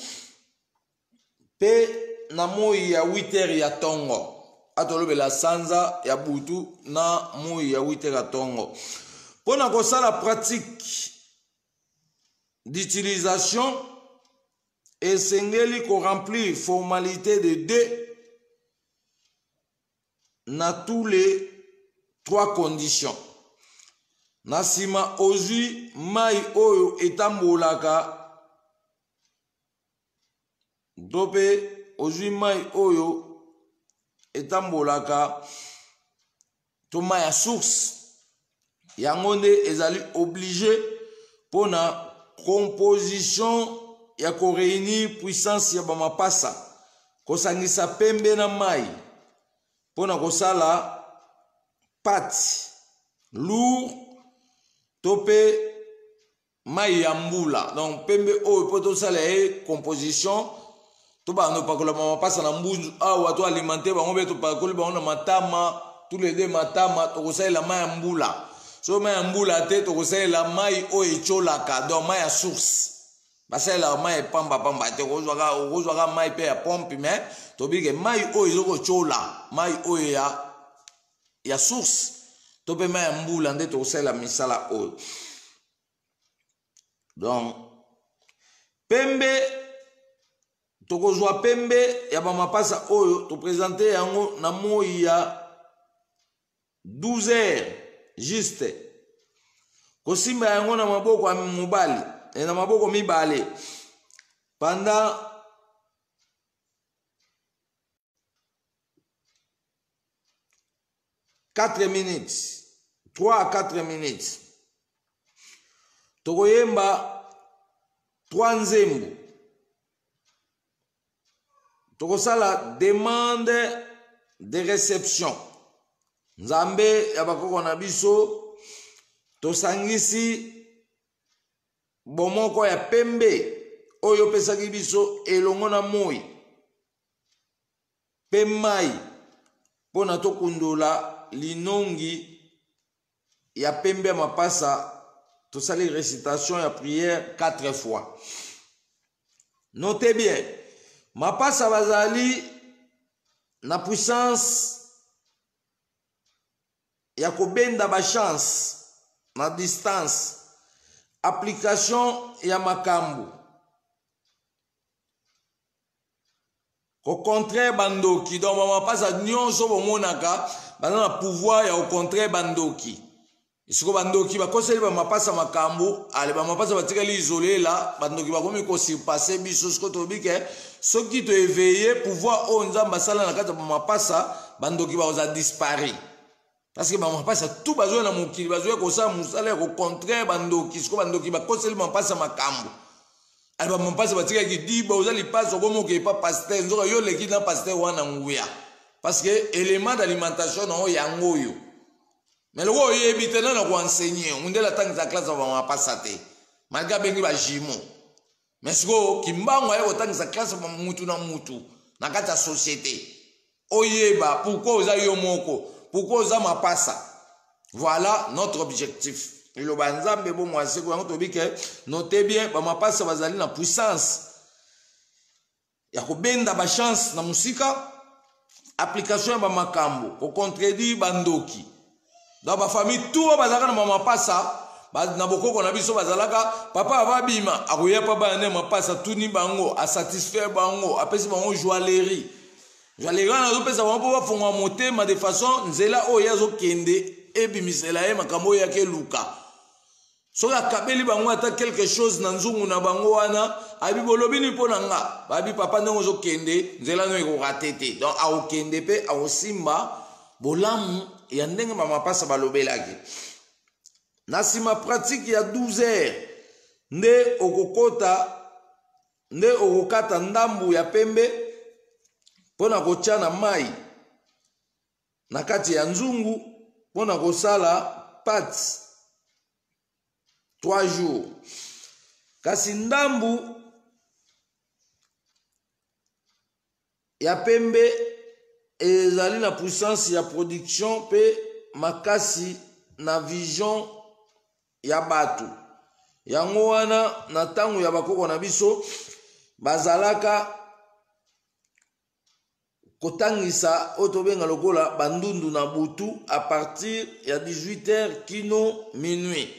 Speaker 1: mpe na moi ya 8 heures ya tongo. Atolobela sanza ya butu na moi ya 8 heures ya tongo. Mpo na kosala pratique d'utilisation, esengeli koremplir formalité de D na tous les trois conditions. Na nsima ozwi mai oyo etambolaka to mpe ozwi mai oyo etambolaka to mai ya source, yango nde ezali oblige mpona composition ya koreunir puissance ya bamapasa, kosangisa pembe na mai mpona kosala pate lourd to mpe mai ya mbula. Donc pembe oyo mpo tosala ye composition, tobanda kopakola mapasa na mbunzu awa, to alimenter bango mpe topakoli bango na matama, tous les deux matama, tokosalela mai ya mbula. So mai ya mbula te, tokosalela mai oyo etiolaka, donc mai ya source. Basalelaka mai epambapamba te, okozwaka mai mpe ya pompe, mais tobike mai oyo ezokotiola, mai oyo ya source to mpe mai ya mbula nde tokosalela misala oyo. Donc pembe, tokozwa pembe ya bamapasa oyo, topresente yango na moi ya 12 heures juste, kosimba yango na maboko ya mobali na maboko mibale pendant 4 minutes, 3 à 4 minutes. Tokoyemba 3 nzembo, tokosala demande de réception. Nzambe ya bakoko na biso, tosangisi bomoko ya pembe oyo opesaki biso elongo na moi mpe mai mpo na tokundola linongi ya pembe ya mapasa. Tosali récitation ya prière 4 fois. Notez bien, mapasa bazali na puissance ya kobenda bachance na distance, application ya makambo, kocontraire bandoki. Donc bamapasa nyonso bomonaka baza na pouvoir ya kocontraire bandoki. Siko bandoki bakoseli bamapasa makambo, ale bamapasa batikali isolela, bandoki bakomi kosurpasse biso. Siko tolobi ke soki toéveille pouvoir oyo Nzambe asala na kati ya bamapasa, bandoki bakozala dispari, parce que bamapasa tout bazoya na mokili, bazoya kosala mosala ya kocontraire bandoki. Siko bandoki bakoseli bamapasa makambo, ale bamapasa batikaki diba. Oza lipasi, okomi okei pa pasteur, nzoka yo oleki na pasteur wana nguya, parce que élément d'alimentation na oyo yango oyo. Mais loko oyebi te, nana koenseigner? Mundele atangisa classe ya bamapasa te, malgré abengi bajumeaux. Mais sikoyo Kimbangu aye kotangisa classe mutu na mutu na kati ya société, oyeba pourquoi oza yo moko, pourquoi oza mapasa. Voilà notre objectif. Liloba ya Nzambe bomwa seko yango. Toyebi ke, note bien, bamapasa bazali na puissance ya kobenda bachance na mosika, application ya bamakambo, kocontredire bandoki. Donc bafamille tout oyo bazalaka na bamapasa na bokoko na biso, bazalaka papa ababima, akoya pa bana nde mapasa, tuni bango, asatisfaire bango, apesi bango joaillerie. Joaillerie wana azopesa bango mpo bafongola motema de façon nzela oyo ye azokende ebimisela ye makambo oyo yaki eluka. Soki akabeli bango ata quelque chose na nzungu na bango wana, ayebi bolobi nini mpo na nga, bayebi papa ndenge ozokende nzela no ekorate te. Donc akokende mpe akosimba bolamu ya ndenge bamapasa balobelaki. Na nsima pratique ya 12 heures nde okokota, nde okokata ndambu ya pembe mpo na kotya na mai na kati ya nzungu mpo na kosala pate. 3 jours. Kasi ndambu ya pembe ezali na puissance ya production mpe makasi na vision ya bato. Yango wana na ntango ya bakoko na biso bazalaka kotangisa oyo tobenga lokola bandundu na butu à partir ya 18h kino minuit.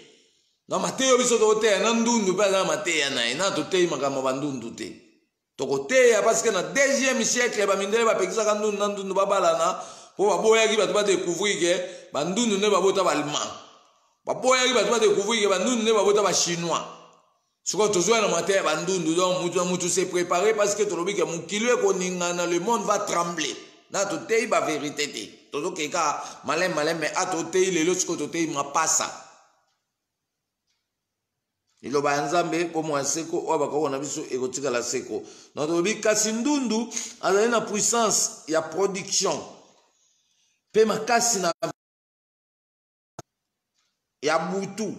Speaker 1: Na mateya biso tokoteya na ndundu mpe aza na mateya na ye, na toteyi makambo ya bandundu te. Tokoteya parce que na deuxième siècle bamindele bapekisaka ndundu na ndundu babalana mpo baboyaki bato badécouvrir ke bandundu nde babota baallemand, baboyaki bato badécouvrir ke bandundu nde babota bachinois. Sikoyo tozwa na mateya ya bandundu, donc mutu na mutu se préparer parce que tolobi ke mokili ekoningana, le monde va trembler. Na toteyi ba vérité te, tozokeka maleme maleme a toteyi lelo. Sikoyo toteyi mapasa, liloba ya Nzambe, bomoi ya seko oyo bakoko na biso ekotikala seko. Donc tolobi kasi ndundu azali na puissance ya production mpe makasi na ya butu.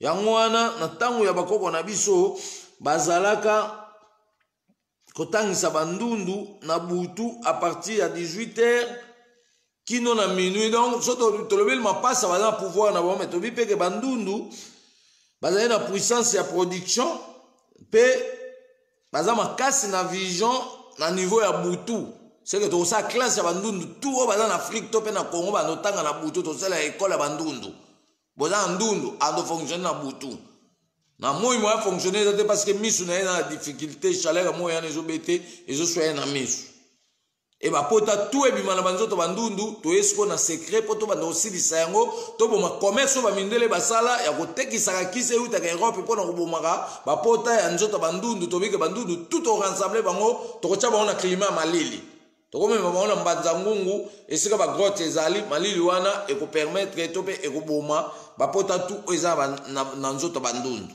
Speaker 1: Yango wana na ntango ya bakoko na biso bazalaka kotangisa bandundu na butu à partir ya 18h kino na minuit. Donc so tolobeli mapasa baza na pouvoir na bango, me tobi mpe ke bandundu bazali na puissance ya production mpe baza makasi na vision na niveau ya butu. Seke tokosala classe ya bandundu tu oyo baza na Afrique to mpe na Congo, bandotanga na butu. Tosala ekole ya bandundu. Boza na ndundu ando fonctionne na butu, na moi moya fonctionne eza te, parce que misu na ye na difficulté, chaleur ya moi wana ezobete, ezoswa ye na misu e bapota tu ebima na banzoto bandundu. Toye sikoyo na secret mpo tobanda kosilisa yango, toboma commerce oyo bamindele basala ya kotekisaka kisi eutaka Europe mpo na kobomaka bapota ya nzoto bandundu. Tobike bandundu tu, torassembler bango, tokotya bango na climat ya malili, tokomema bango na Mbanza Ngungu esika bagrotte ezali malili. Wana ekopermettre to mpe ekoboma bapota tu oyo eza na nzoto bandundu.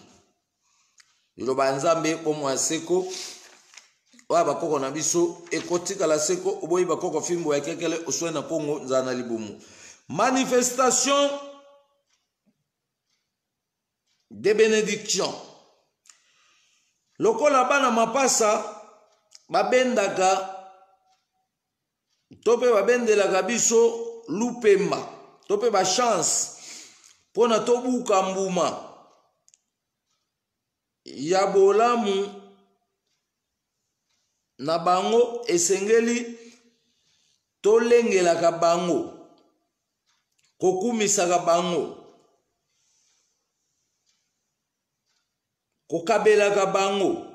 Speaker 1: Liloba ya Nzambe, bomoi ya seko oyo bakoko na biso ekotikala seko. Oboyi bakoko, fimbo ya kekele oswe na Kongo, nzala na libumu. Manifestation de bénédiction: lokola bana mapasa babendaka to mpe babendelaka biso lupemba to mpe bachance mpo na tobuka mbuma ya bolamu na bango, esengeli tolengelaka bango, kokumisaka bango, kokabelaka bango.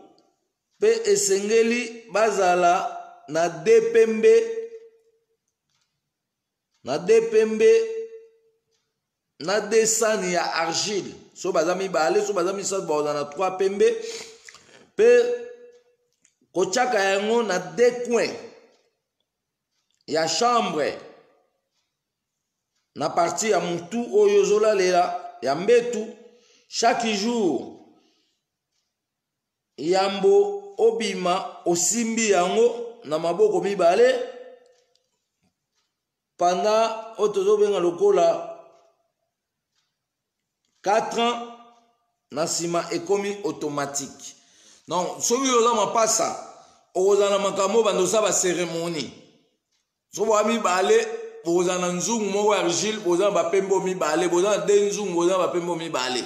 Speaker 1: Mpe esengeli bazala na de pembe, na de pembe na de sani ya argile. So baza mibale, so baza misato, bakozala na 3 pembe, mpe kotiaka yango na deux coin ya chambre, na partie ya mutu oyo ozolalela ya mbetu. Chaque jour yambo obima, osimbi yango na maboko mibale pendant oyo tozobenga lokola 4 ans. Na nsima ekomi automatique. Donc soki oza mapasa, okozala na makambo bando osala bacérémonie. So boya mibale, bokozala na nzungu moko ya argile, boza na bapembe mibale, boza na de nzungu, boza na bapembe mibale.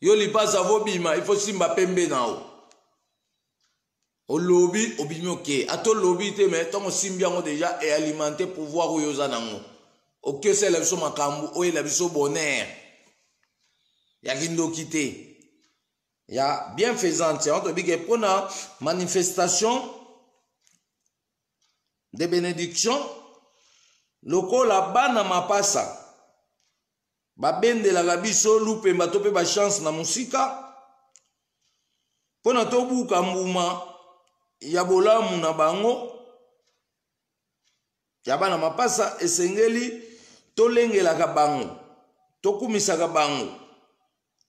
Speaker 1: Yo lipasa vobima, il faut simba pembe na yo, olobi obimi, oke. Ata olobi te, me ntango osimbi yango déjà ealimente pouvoir oyo oza nango. Oke osalela biso makambo, oyela biso bonheur ya kindoki te, ya bienfaisante. Yango tobike mpona manifestation de bénédiction: lokola bana mapasa babendelaka biso lupemba to mpe bachance na mosika mpo na tobuka mbuma ya bolamu na bango ya bana mapasa, esengeli tolengelaka bango, tokumisaka bango,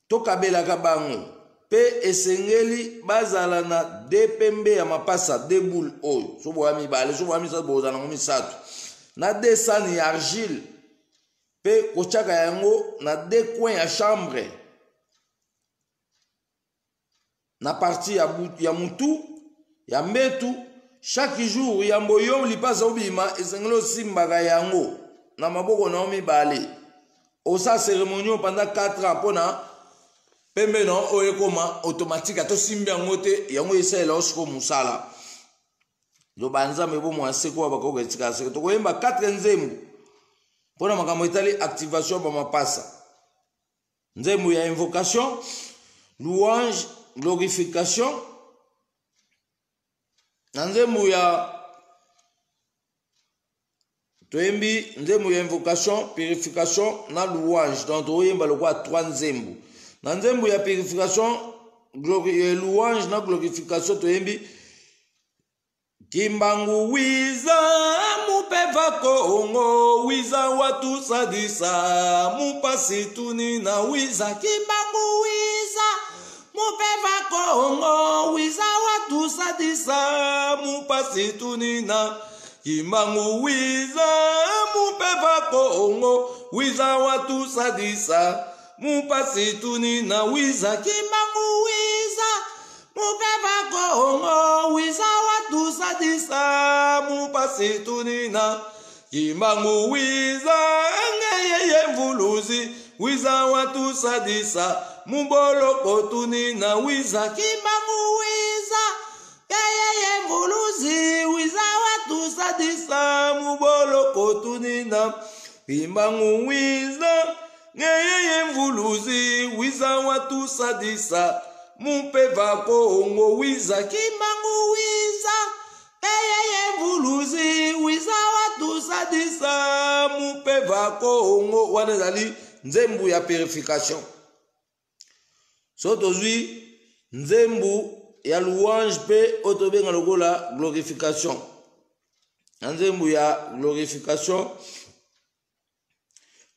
Speaker 1: tokabelaka bango. Mpe esengeli bazala na de pembe ya mapasa, de boule oyo. So boya mibale, so boya misato, bozala nango misato, na de sani ya argile, mpe kotiaka yango na de coin ya chambre. na partie ya, ya mutu ya mbetu. Chaque jour yambo yo lipasa obima, esengeli osimbaka yango na maboko na yo mibale. Osala cérémonie pendant 4 ans mpona pembe na oyo ekoma automatique. Ata osimbi yango te, yango esalela yo sikoyo mosala. Loba Nzambe bomwa seko wa bakoka etikala seko. Tokoyemba 4 nzembo mpona makambo etali activation bamapasa: nzembo ya invocation, louange, glorification, na nzembo ya toyembi nzembo ya invocation, purification na louange. Donc toyemba lokola 3 nzembo. Na nzembo ya purification, louange na glorification, toyembi Kimbangu wiza mupeva Kongo, wiza watusadisa mupasi tuni na wiza. Kimbangu wiza mupeva Kongo, wiza watusadisa mupasi tuni na. Kimbangu wiza mupeva Kongo, wiza watusadisa mupasi tuni na wiza. Kimbangu wiza mupeva Kongo, wiza watusadisa mupasi tunina. Kimbangu wiza ngeyeye mvuluzi, wiza watusadisa muboloko tunina wiza. Kimbangu wiza ngeyeye mvuluzi, wiza watusadisa muboloko tunina. Kimbangu wiza ngeyeye mvuluzi, wiza watusadisa mupeva Kongo wiza. Kimbangu wiza eyeye mvuluzi, wiza watusadisa mupeva Kongo. Wana ezali nzembu ya purification. So tozwi nzembu ya louange mpe oyo tobenga lokola glorification. Na nzembu ya glorification,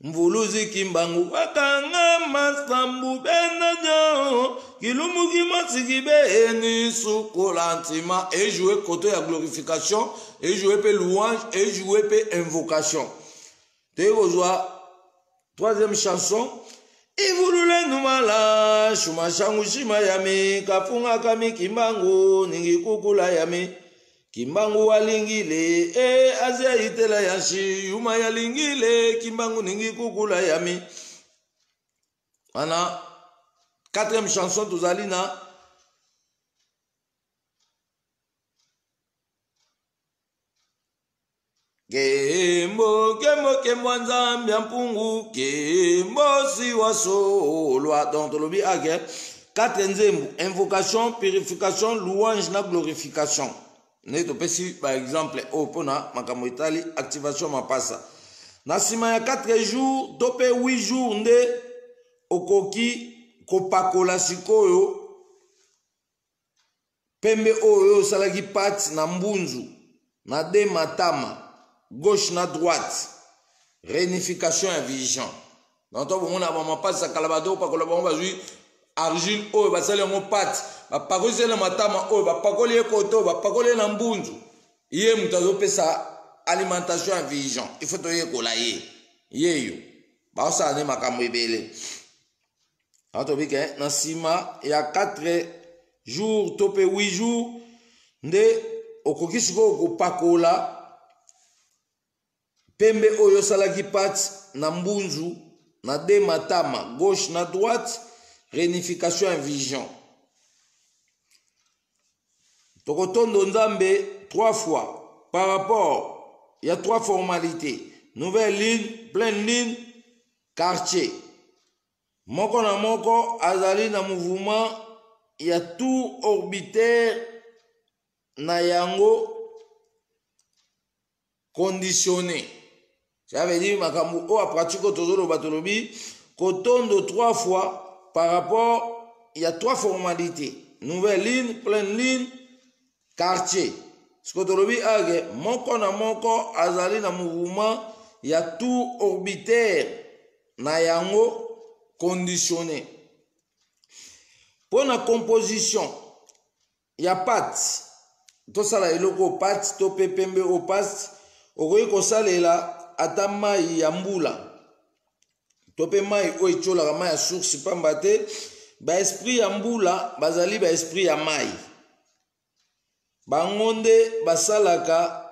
Speaker 1: mvuluzi Kimbangu wakanga masambu benajo kilumbu kimosiki beni sukola ntima. Ejoue koto ya glorification, ejoue mpe louange, ejoue mpe invocation. Toyei kozwa troisième chanson: ivulule numala shuma shangu shima yami kafunga kami Kimbangu ningi kukula yami Kimbangu walingile e azia itela yanshi yuma yalingile Kimbangu ningi kukula yami. Wana quatrième chanson. Tozali na kembo kembo kembo Nzambe ya mpungu kembo si wasolwa. Donc tolobi ake quatre nzembo: invocation, purification, louange na glorification. Nde topesi baexemple oyo mpona makambo etali activation mapasa. Na nsima ya 4 jours to mpe 8 jours nde okoki kopakola sikoyo pembe oyo osalaki pâte na mbunzu na de matama gauche na droite, réunification ya vision. Donc to bomona bamapasi ya kala, bato opakola bango, bazwi argile oyo basali yango pâte, bapakoli na matama oyo, bapakoli ye kote oyo, bapakoli ye na mbunzu. Ye moto azopesa alimentation ya vision. Il faut toyekola ye yeyo baosala nde makambo ebele. Awa tobike na nsima ya 4 jours to mpe 8 jours nde okoki sikoyo kopakola pembe oyo osalaki pâte na mbunzu na de matama gauche na droite, réunification ya vision. Tokotondo Nzambe trois fois par rapport ya trois formalités: nouvelle lune, pleine lune, quartier. Moko na moko azali na mouvement ya tour orbitaire na yango conditionné. Ça veut dire makambo oyo ya pratique oyo tozoloba, tolobi kotondo trois fois par rapport ya trois formalités: nouvelle lune, pleine lune, quartier. Sikoyo tolobi ake moko na moko azali na mouvement ya tour orbitaire na yango conditionné. Mpo na composition ya pâte, tosala eloko pâte to mpe pembe oyo pâte, okoki kosalela ata mai ya mbula to mpe mai oyo etiolaka, mai ya source, pamba te Baesprit ya mbula bazali baesprit ya mai. Bango nde basalaka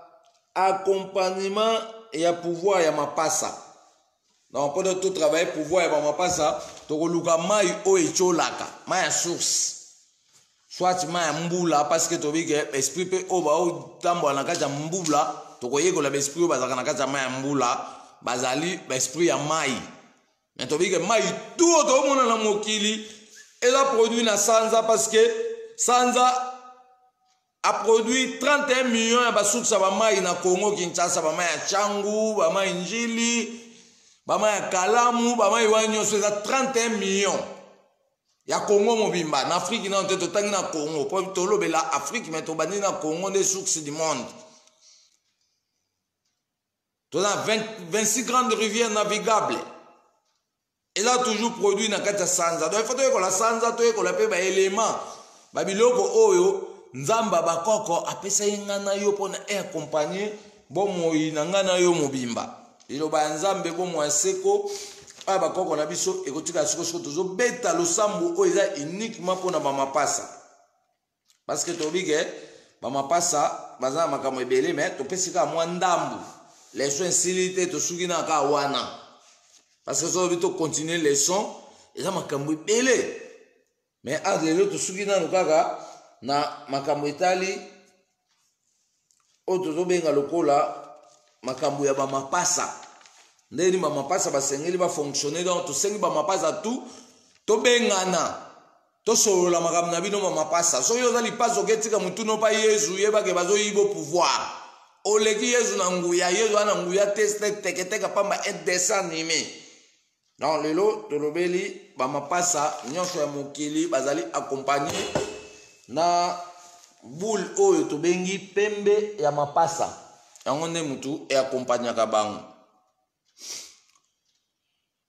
Speaker 1: accompagnement ya pouvoir ya mapasa. Donc mpo to travailler pouvoir ya bamapasa, tokoluka mai oyo etiolaka, mai ya source, soit mai ya mbula, parce que toyebi ke esprit mpe oyo baotambola na kati ya mbula, tokoyekola baesprit oyo bazalaka na kati ya mai ya mbula, bazali baesprit ya mai. Mais toyebi ke mai tout oyo tokomona na mokili eza produit na sanza, parce que sanza a produit 31 millions ya basource ya bamai na Congo Kinshasa, bamai ya Tshangu, bamai Njili, bamai ya Kalamu, bamai wana nyonso eza 31 millions ya Congo mobimba. Na Afrique nano te, totangi na Congo mpo tolobela Afrique, mais tobandi na Congo nde source du monde. Toza na 26 grandes rivières navigables, eza toujours produit na kati ya sanza. Donc ifo toyekola sanza, toyekola mpe baelema, babiloko oyo Nzambe bakoko apesa ye ngai na yo mpona e accompagne bomoi na ngai na yo mobimba. Liloba ya Nzambe, bomoi ya seko oyo bakoko na biso ekotikala sikosiko. Tozobeta losambo oyo eza uniquement mpona bamapasa, parce que toyebi ke bamapasa baza na makambo ebele, me topesi kaka mwa ndambu. Leçon esili te, tosuki na kaka wana, parce que soki tocontinue leçon eza makambo ebele. Mais a lelo tosuki nanu kaka na makambo etali oyo tozobenga lokola makambo ya bamapasa, ndenge nini bamapasa basengeli bafonctionne. Donc tosengi bamapasa tu tobengana, tosolola makambo na bino bamapasa. Soki oza lipasa, oketika motuna mpa Yezu, yebake bazoyiba pouvoir. Oleki Yezu na nguya, Yezu wana nguya te, teketeka pamba, un dessin animé. Donc lelo tolobeli bamapasa nyonso ya mokili bazali accompagne na boule oyo tobengi pembe ya mapasa. Yango nde mutu eakompagnaka bango.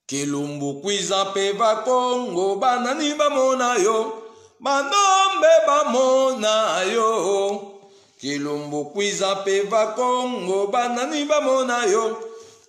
Speaker 1: Kilumbu kwiza mpe Bakongo, banani bamona yo, bandombe bamona yo. Kilumbu kwiza mpe Bakongo, banani bamona yo,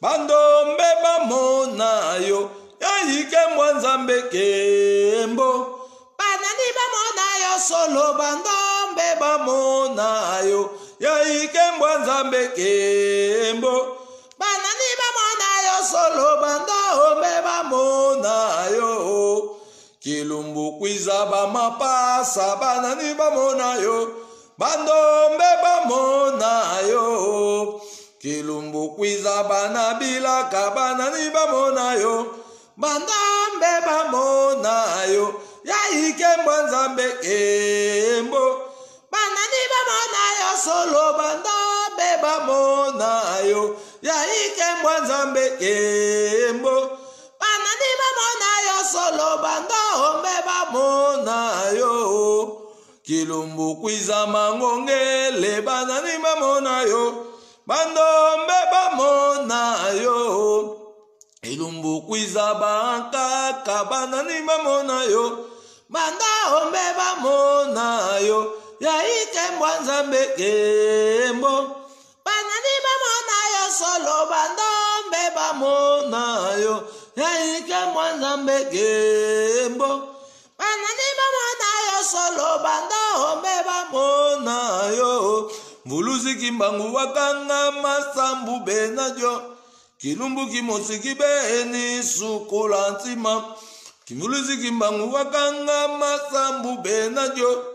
Speaker 1: bandombe bamona yo. Yayikembwa Nzambe kembo, banani bamona yo solo, bandombe bamona yo. Yayikembwa Nzambe kembo, banani bamona yo solo, bandombe bamona yo. Kilumbu kwiza bamapasa, banani bamona yo, bandombe bamona yo. Kilumbu kwiza bana bilaka, banani bamona yo, bandombe bamona yo. Yayikembwa Nzambe kembo, banani bamona yo solo, bandombe bamona yo. Yayikembwa Nzambe kembo, banani bamona yo solo, bandombe bamona yo. Kilumbu kwiza mangongele, banani bamona yo, bandombe bamona yo. Ilumbu kwiza bankaka, banani bamona yo, bandombe bamona yo. Yayikembwa Nzambe kembo, banani bamona yo solo, bandombe bamona yo. Yayikembwa Nzambe kembo, banani bamona yo solo, bandombe bamona yo. Mvuluzi Kimbangu wakanga masambu benadio, kilumbu kimosiki beni sukola ntima. Kimvuluzi Kimbangu wakanga masambu benadio,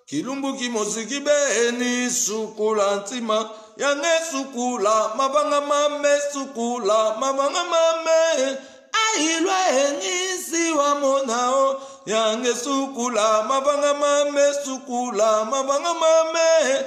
Speaker 1: kilumbu kimosiki beni sukola ntima. Yange sukula mabanga mame, sukula mabanga mame, ailwe engisi wa monao. Yange sukula mabanga mame, sukula mabanga mame,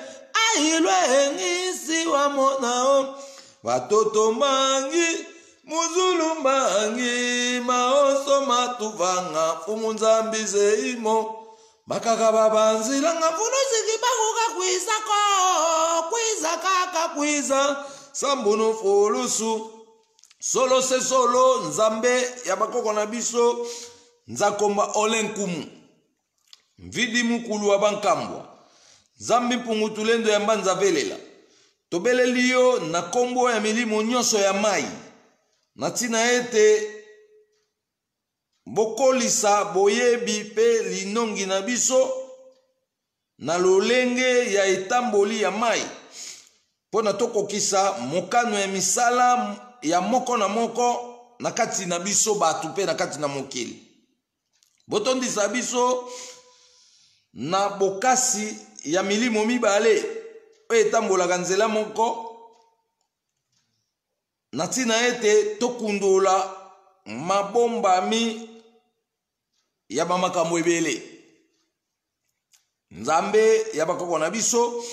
Speaker 1: ailwe engisi wa monao. Watoto mangi muzulu mangi maoso matuvanga fumu Nzambi zeimo bakaka babanzilanga fuluziki bakuka kwiza ko kwiza kaka kwiza sambunu fulusu solo se solo. Nzambe ya bakoko na biso, Nzakomba Olenkumu, Mvidi mukulu wa bankambwa, Nzambi mpungu tulendo ya mbanza velela, tobeleli yo na kombo ya milimo nyonso ya mai na ntina ete Bokolisa boyebi mpe linongi na biso na lolenge ya etamboli ya mai mpo na tokokisa mokano ya misala ya moko na moko na kati na biso bato mpe na kati na mokili. Botondisa biso na bokasi ya milimo mibale oyo etambolaka nzela moko na ntina ete tokundola mabombami ya bamakambo ebele. Nzambe ya bakoko na biso,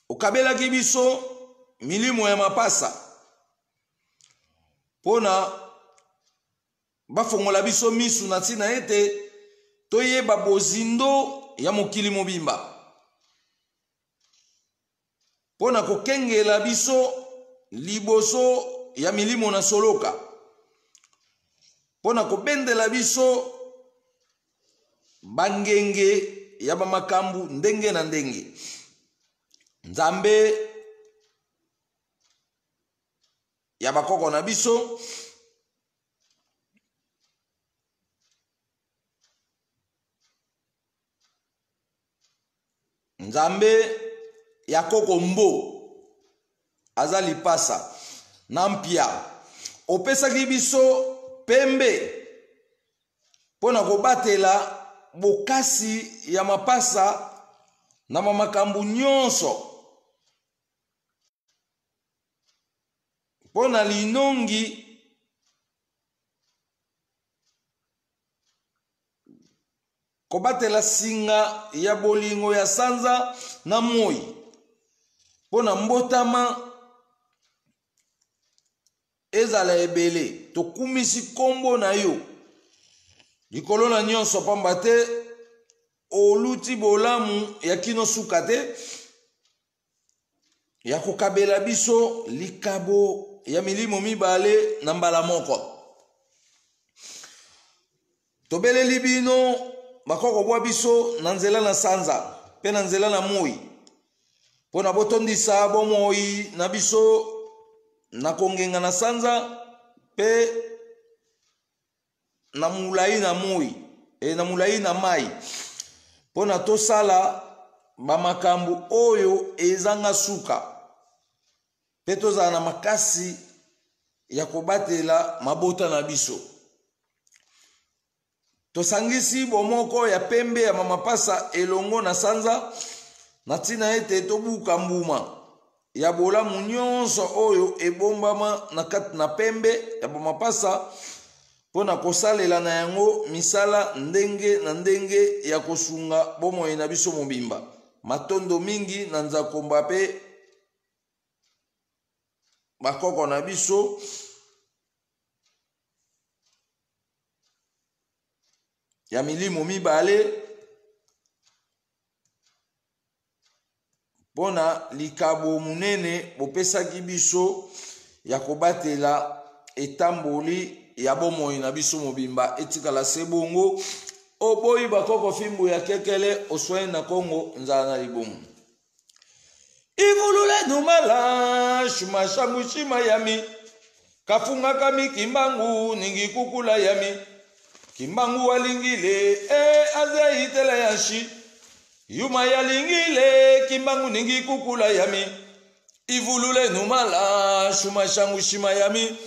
Speaker 1: okabelaki biso milimo ya mapasa mpo na bafongola biso misu na ntina ete toyeba bozindo ya mokili mobimba mpo na kokengela biso liboso ya milimo na soloka, mpo na kobendela biso bangenge ya bamakambo ndenge na ndenge. Nzambe ya bakoko na biso, Nzambe ya koko mbo aza lipasa na mpia, opesaki biso pembe mpo na kobatela bokasi ya mapasa na makambo nyonso, mpo na linongi kobatela singa ya bolingo ya sanza na moi, mpo na mbotama ezala ebele. Tokumisi nkombo na yo likolo na nyonso, pamba te oluti bolamu ya kino suka te ya kokabela biso likabo ya milimo mibale na mbala moko. Tobeleli bino bakoko bwa biso na nzela na sanza mpe na nzela na moi, mpo na botondisa bomoi na biso na kongenga na sanza mpe na molai na moi e na molai na mai, mpo na tosala bamakambo oyo ezanga suka mpe tozala na makasi ya kobatela mabota na biso. Tosangisi bomoko ya pembe ya mamapasa elongo na sanza na ntina ete tobuka mbuma ya bolamu nyonso oyo ebombama na kati na pembe ya bamapasa mpo na kosalela na yango misala ndenge na ndenge ya kosunga bomoi na biso mobimba. Matondo mingi na Nzakomba mpe bakoko na biso. Ya milimo mibale mpo na likabo monene bopesaki biso ya kobatela etamboli ya bomoi na biso mobimba etikala se bongo. Oboyi bakoko fimbu ya kekele oswai na Kongo nzala na libumu. Ivulule numala shuma shangu shima yami kafungaka mikimbangu ningi kukula yami kimbangu walingile e azeitela yanshi yuma yalingile kimbangu ningi kukula yami ivulule numala shuma shangu shima yami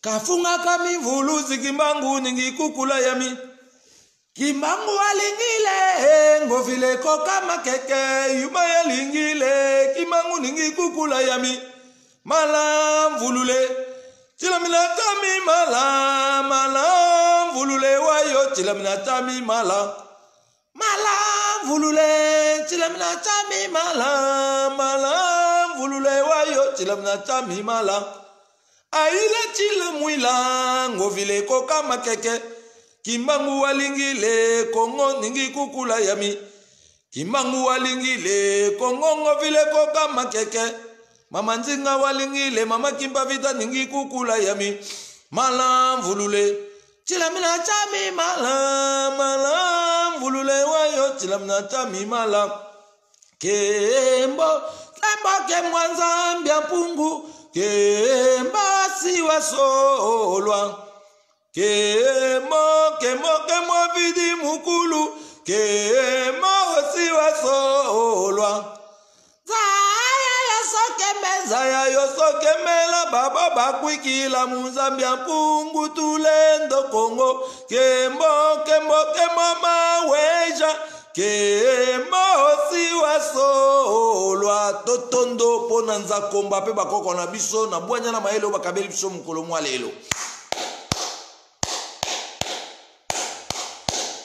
Speaker 1: kafungaka mivuluzi kimbangu ningi kukula yami kimbangu alingile ngovile koka makeke yuma yalingile kimbangu ningi kukula yami mala mvulule tilamina tami mala mala mvulule wayo tilamina tami mala mala mvulule tilamina tami mala mala mvulule wayo tilamina tami mala aile tilamwila ngovile koka makeke kimbangu walingile kongo ningi kukula yami kimbangu walingile kongo ngovile koka makeke mama nzinga walingile mama kimpa vita ningi kukula yami mala mvulule tilamina chami mala mala mvulule wayo tilamina chami mala kembo kembo kemwa nzambia mpungu kembo siwa solwa. Kemo kemo kemo vidi mukulu kemo osiwa solwa zaya yosokeme zaya yosokemela baba bakwikila munzambi ya mpungu tulendo Kongo kembo kembo kemo maweja kembo osiwa solwa totondo mpo na nzakomba mpe bakoko na biso na bwanya na mayele oyo bakabeli biso mokolo mwa lelo.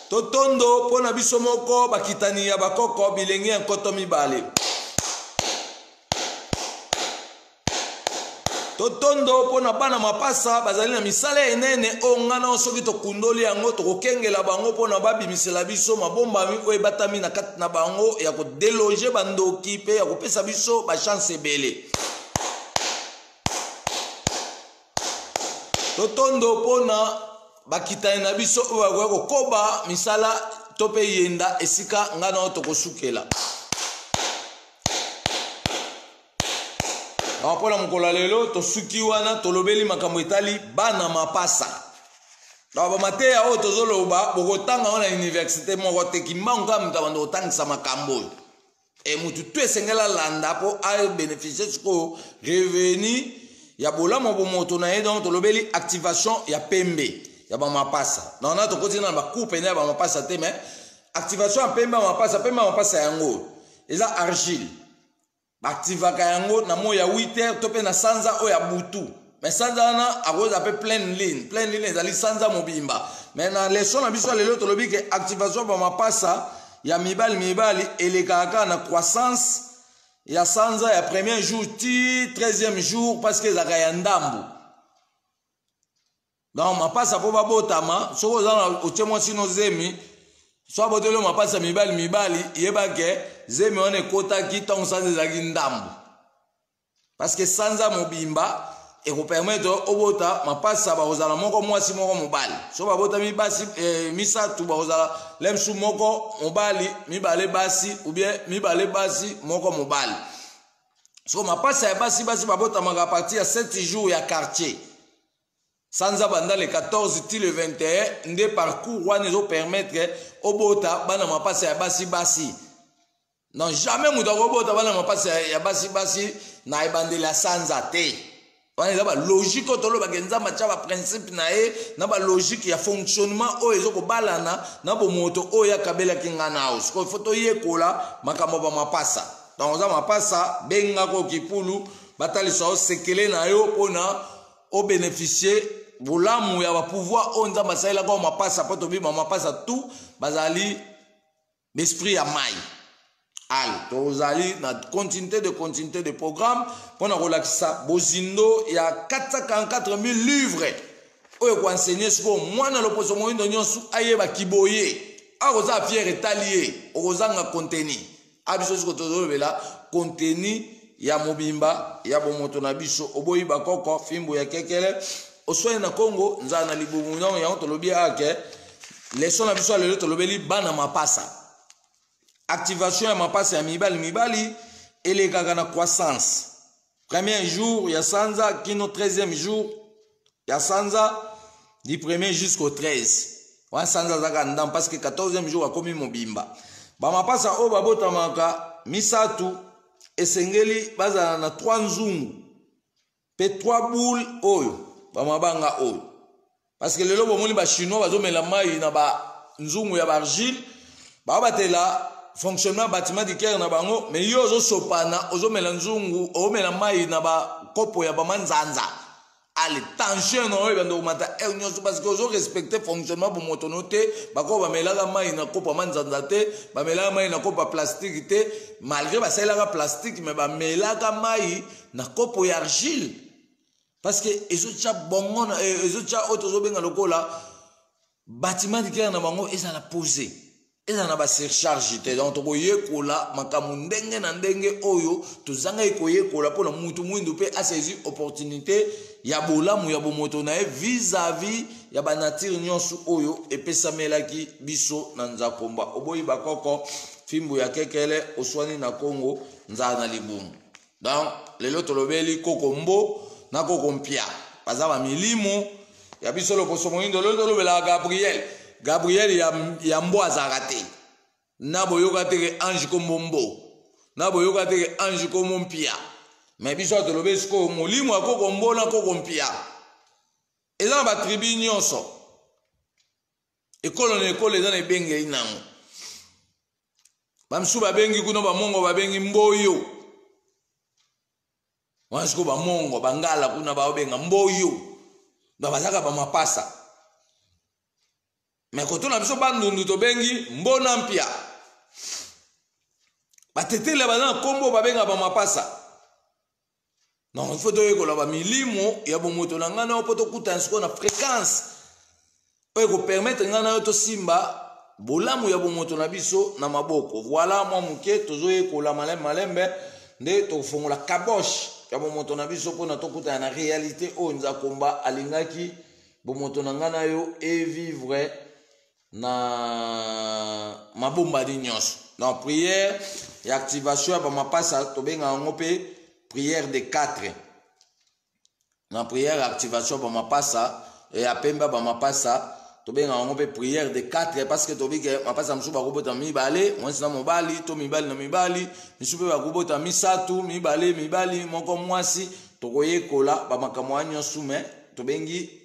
Speaker 1: Totondo mpo na biso moko bakitani ya bakoko bilenge ya nkoto mibale. Totondo mpo na bana mapasa bazali na misala ya enene oyo nga nao soki tokundoli yango tokokengela bango mpo na babimisela biso mabombami oyo ebatami na kati na bango ya kodeloge bandoki mpe ya kopesa biso bachance ebele. Totondo mpo na bakitani na biso oyo bakoki kokoba misala to mpe yenda esika nga nao tokosukela. Awa mpo na mokolo ya lelo tosuki wana, tolobeli makambo etali bana mapasa. Donc bamateya oyo tozoloba bokotanga yango na université moko te, Kimbangu kaka moto abanda kotangisa makambo oyo. E motu tu esengeli alanda mpo abénéficie sikoyo revenu ya bolamu ya bomoto na ye. Donc tolobeli activation ya pembe ya bamapasa. Donc na tokoti na bacours pene ya bamapasa te, mais activation ya pembe ya mapasa, pembe ya mapasa yango eza argile. Baaktivaka yango na moi ya 8 heures to mpe na sanza oyo ya butu. Mais sanza wana akozala mpe pleine lune. Pleine lune ezali sanza mobimba. Mais na leçon na biso ya lelo tolobi ke activation ya bamapasa ya mibali mibali elekaka kaka na croissance ya sanza ya premier jour ti 13e jour, parce que ezalaka ya ndambu. Donc mapasa mpo babotama, soki oza na otie mwasi no zemi, so aboteli yo mapasa mibali mibali, yeba ke zemi wana ekotaki ntango sanza ezalaki ndambu, parce que sanza mobimba ekopermettre obota mapasa bakozala moko mwasi moko mobali. So babotami basi misato, bakozala lemsu moko mobali mibale basi, ou bien mibale basi moko mobali. So mapasa ya basi basi babotamaka à partir ya 7 jours ya quartier. Sanza banda le 14 ti le 21 nde parcours wana ezopermettre obota bana mapasa ya basi basi. Non, jamais moto akobota bana mapasa ya basi basi na ebandeli ya sanza te. Wana eza balogique oyo tolobaka Nzambe atya baprincipe na ye na balogique ya fonctionnement oyo ezokobalana na bomoto oyo akabelaki nga na yo. Sikoyo fo toyekola makambo ya bamapasa. Donc oza mapasa, bengaka okipulu batalisa yo sekele na yo mpona obénéficie bolamu ya bapouvoir oyo Nzambe asalelaka oyo mapasa, mpo tobima mapasa tout bazali l'esprit ya mai. Ale tozali na continuité de programme mpona kolakisa bozindo ya 444 000 livres oyo koenseigner sikoyo mwana loposo moyindo nyonso ayeba kiboye akozala fier etali ye okozanga contenu. Abiso sikoyo tozolobela contenu ya mobimba ya bomoto na biso. Oboyi bakoko fimbu ya kekele oswani na Kongo nzala na libumu. Donc yango tolobi ake leçon na biso ya lelo tolobeli bana mapasa. Activation ya mapasa ya mibali mibali elekaka na croissance premier jour ya sanza kino 13e jour ya sanza, du premier jusqu'au 13 wana sanza azalaka ndambo, parce que 14e jour akomi mobimba. Bamapasa oyo babotamaka misato esengeli bazala na 3 nzungu mpe 3 boule oyo bamabanga oyo, parce que lelo bomoni bachinois bazomela mai na banzungu ya baargile, babatela fonctionnement bâtiment du cœur na bango. Mais yo ozosopana, ozomela nzungu, ozomela mai na bakopo ya bamanzanza, ale tension na oyo ebanda komata heure nyonso, parce que ozorespecte fonctionnement bomoto no te. Bakopo bamelaka mai na kopo ya manzanza te, bamelaka mai na kopo ya plastique te, malgré basalelaka plastique, mais bamelaka mai na kopo ya argile, parce que ezotya bongo ezotya oyo tozobenga lokola bâtiment du cœur na bango ezala posé, ezala na basurcharge te. Donc tokoyekola makambo ndenge na ndenge oyo tozangaki koyekola mpona mutu mwindu mpe asaisi opportunité ya bolamu ya bomoto na ye vis-à-vis ya banature nyonso oyo epesamelaki biso na nzakomba. Oboyi bakoko fimbu ya kekele oswani na Kongo nzala na libumu. Donc lelo tolobeli koko mbo na koko mpia, baza bamilimo. Ya biso loposo moyindo lelo tolobelaka Gabriel. Gabriel ya, ya mbwa azalaka te. Na boyoka te ke ange kombo mbo. Na boyoka te ke ange kombo mpia. Mais biso tolobe sikoyo molimo ya koko mbo na koko mpia. Eza na ba tribu nyonso. Ekolo na ekolo eza na ebengeli nango. Bamisusu babengi kuna bamongo babengi mboyo. Wana sikoyo bamongo bangala kuna baobenga mboyo. Donc bazaka ba mapasa. Mais kotuna biso bandundu tobengi mbona mpia. Batetele baza na kombo babenga ba mapasa. Donc il faut toyekola ba milimo ya bomoto na ngai na yo mpo tokutana sikoyo na fréquence oyo ekopermettre ngai na yo tosimba bolamu ya bomoto na biso na maboko. Voilà mwa moke tozoyekola malembe malembe nde tokofongola kaboche ya bomoto na biso mpona tokutana na réalité oyo Nzakomba alingaki bomoto na ngai na yo evivre na mabombani nyonso. Donc prière ya activation ya bamapasa tobengaka yango mpe prière de 4. Na prière ya activation ya bamapasa ya pembe ya bamapasa tobengaka yango mpe prière de 4 parce que tobike mapasa mosusu bakobota mibale, mwasi na mobali to mibali na mibali, misusu mpe bakobota misato, mibale mibali, moko mwasi. Tokoyekola bamakambo wana nyonso, me tobengi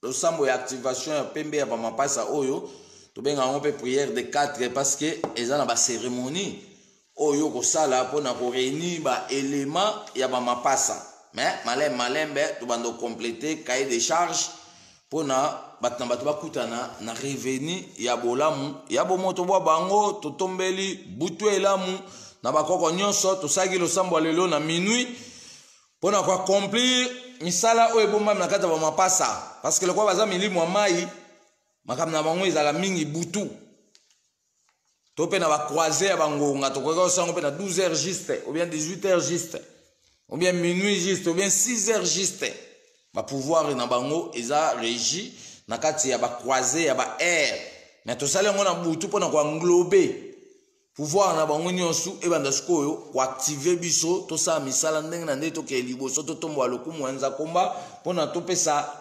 Speaker 1: losambo ya activation ya pembe ya bamapasa oyo tobengaka yango mpe prière de 4 parce que eza na bacérémonie oyo kosala mpona koréunir baélément ya bamapasa. Mais malembe malembe tobanda kocompléter cahier de charge mpona bato na bato bakutana na revenu ya bolamu ya bomoto bwa bango. Totombeli butu elamu na bakoko nyonso. Tosalaki losambo ya lelo na minuit mpona koaccomplir misala oyo ebombami na kati ya bamapasa, parce que lokola baza milimo ya mai, makambo na bango ezalaka mingi butu to mpe na bacroisée ya bangonga. Tokoki kosango mpe na 12 heures juste, ou bien 18 heures juste, ou bien minuit juste, ou bien 6 heures juste. Bapouvoir na bango eza régi na kati ya bacroisée ya baheure, mais tosali yango na butu mpona koenglober pouvoir na bango nyonso. Ebanda sikoyo koactiver biso, tosala misala ndenge na ndenge, tokende liboso, totombola lokumu ya Nzakomba mpona topesa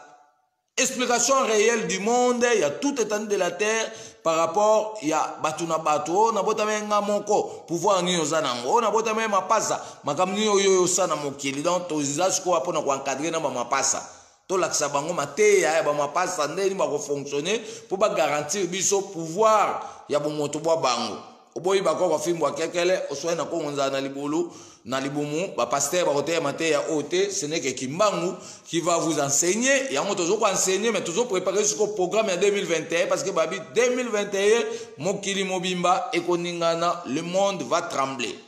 Speaker 1: explication réelle du monde ya toute étendue de la terre par rapport ya bato na bato. Oyo nabotami nga moko, pouvoir nini oza nango? Oyo nabotami mapasa, makambo nini oyo osala na mokili? Donc toza sikoyo mpona koencadrer na bamapasa, tolakisa bango mateya ya bamapasa ndeni bakofonctionner mpo bagarantir biso pouvoir ya bomoto bwa bango. Oboyi bakoko fimbwa kekele oswai na kongo nzala na libulu na libumu. Bapasteur bakoteya mateya oyo te, ce n'est que Kimbangu qui va vous enseigner yango. Tozo koenseigner, mais tozo préparer siko programme ya 2021, parce que babi 2021 mokili mobimba ekoningana, le monde va trembler.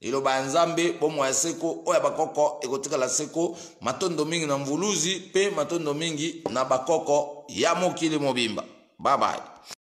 Speaker 1: Eloba ya Nzambe, bomoi ya seko oyo ya bakoko ekotikala seko. Matondo mingi na mvuluzi mpe matondo mingi na bakoko ya mokili mobimba. Bye bye.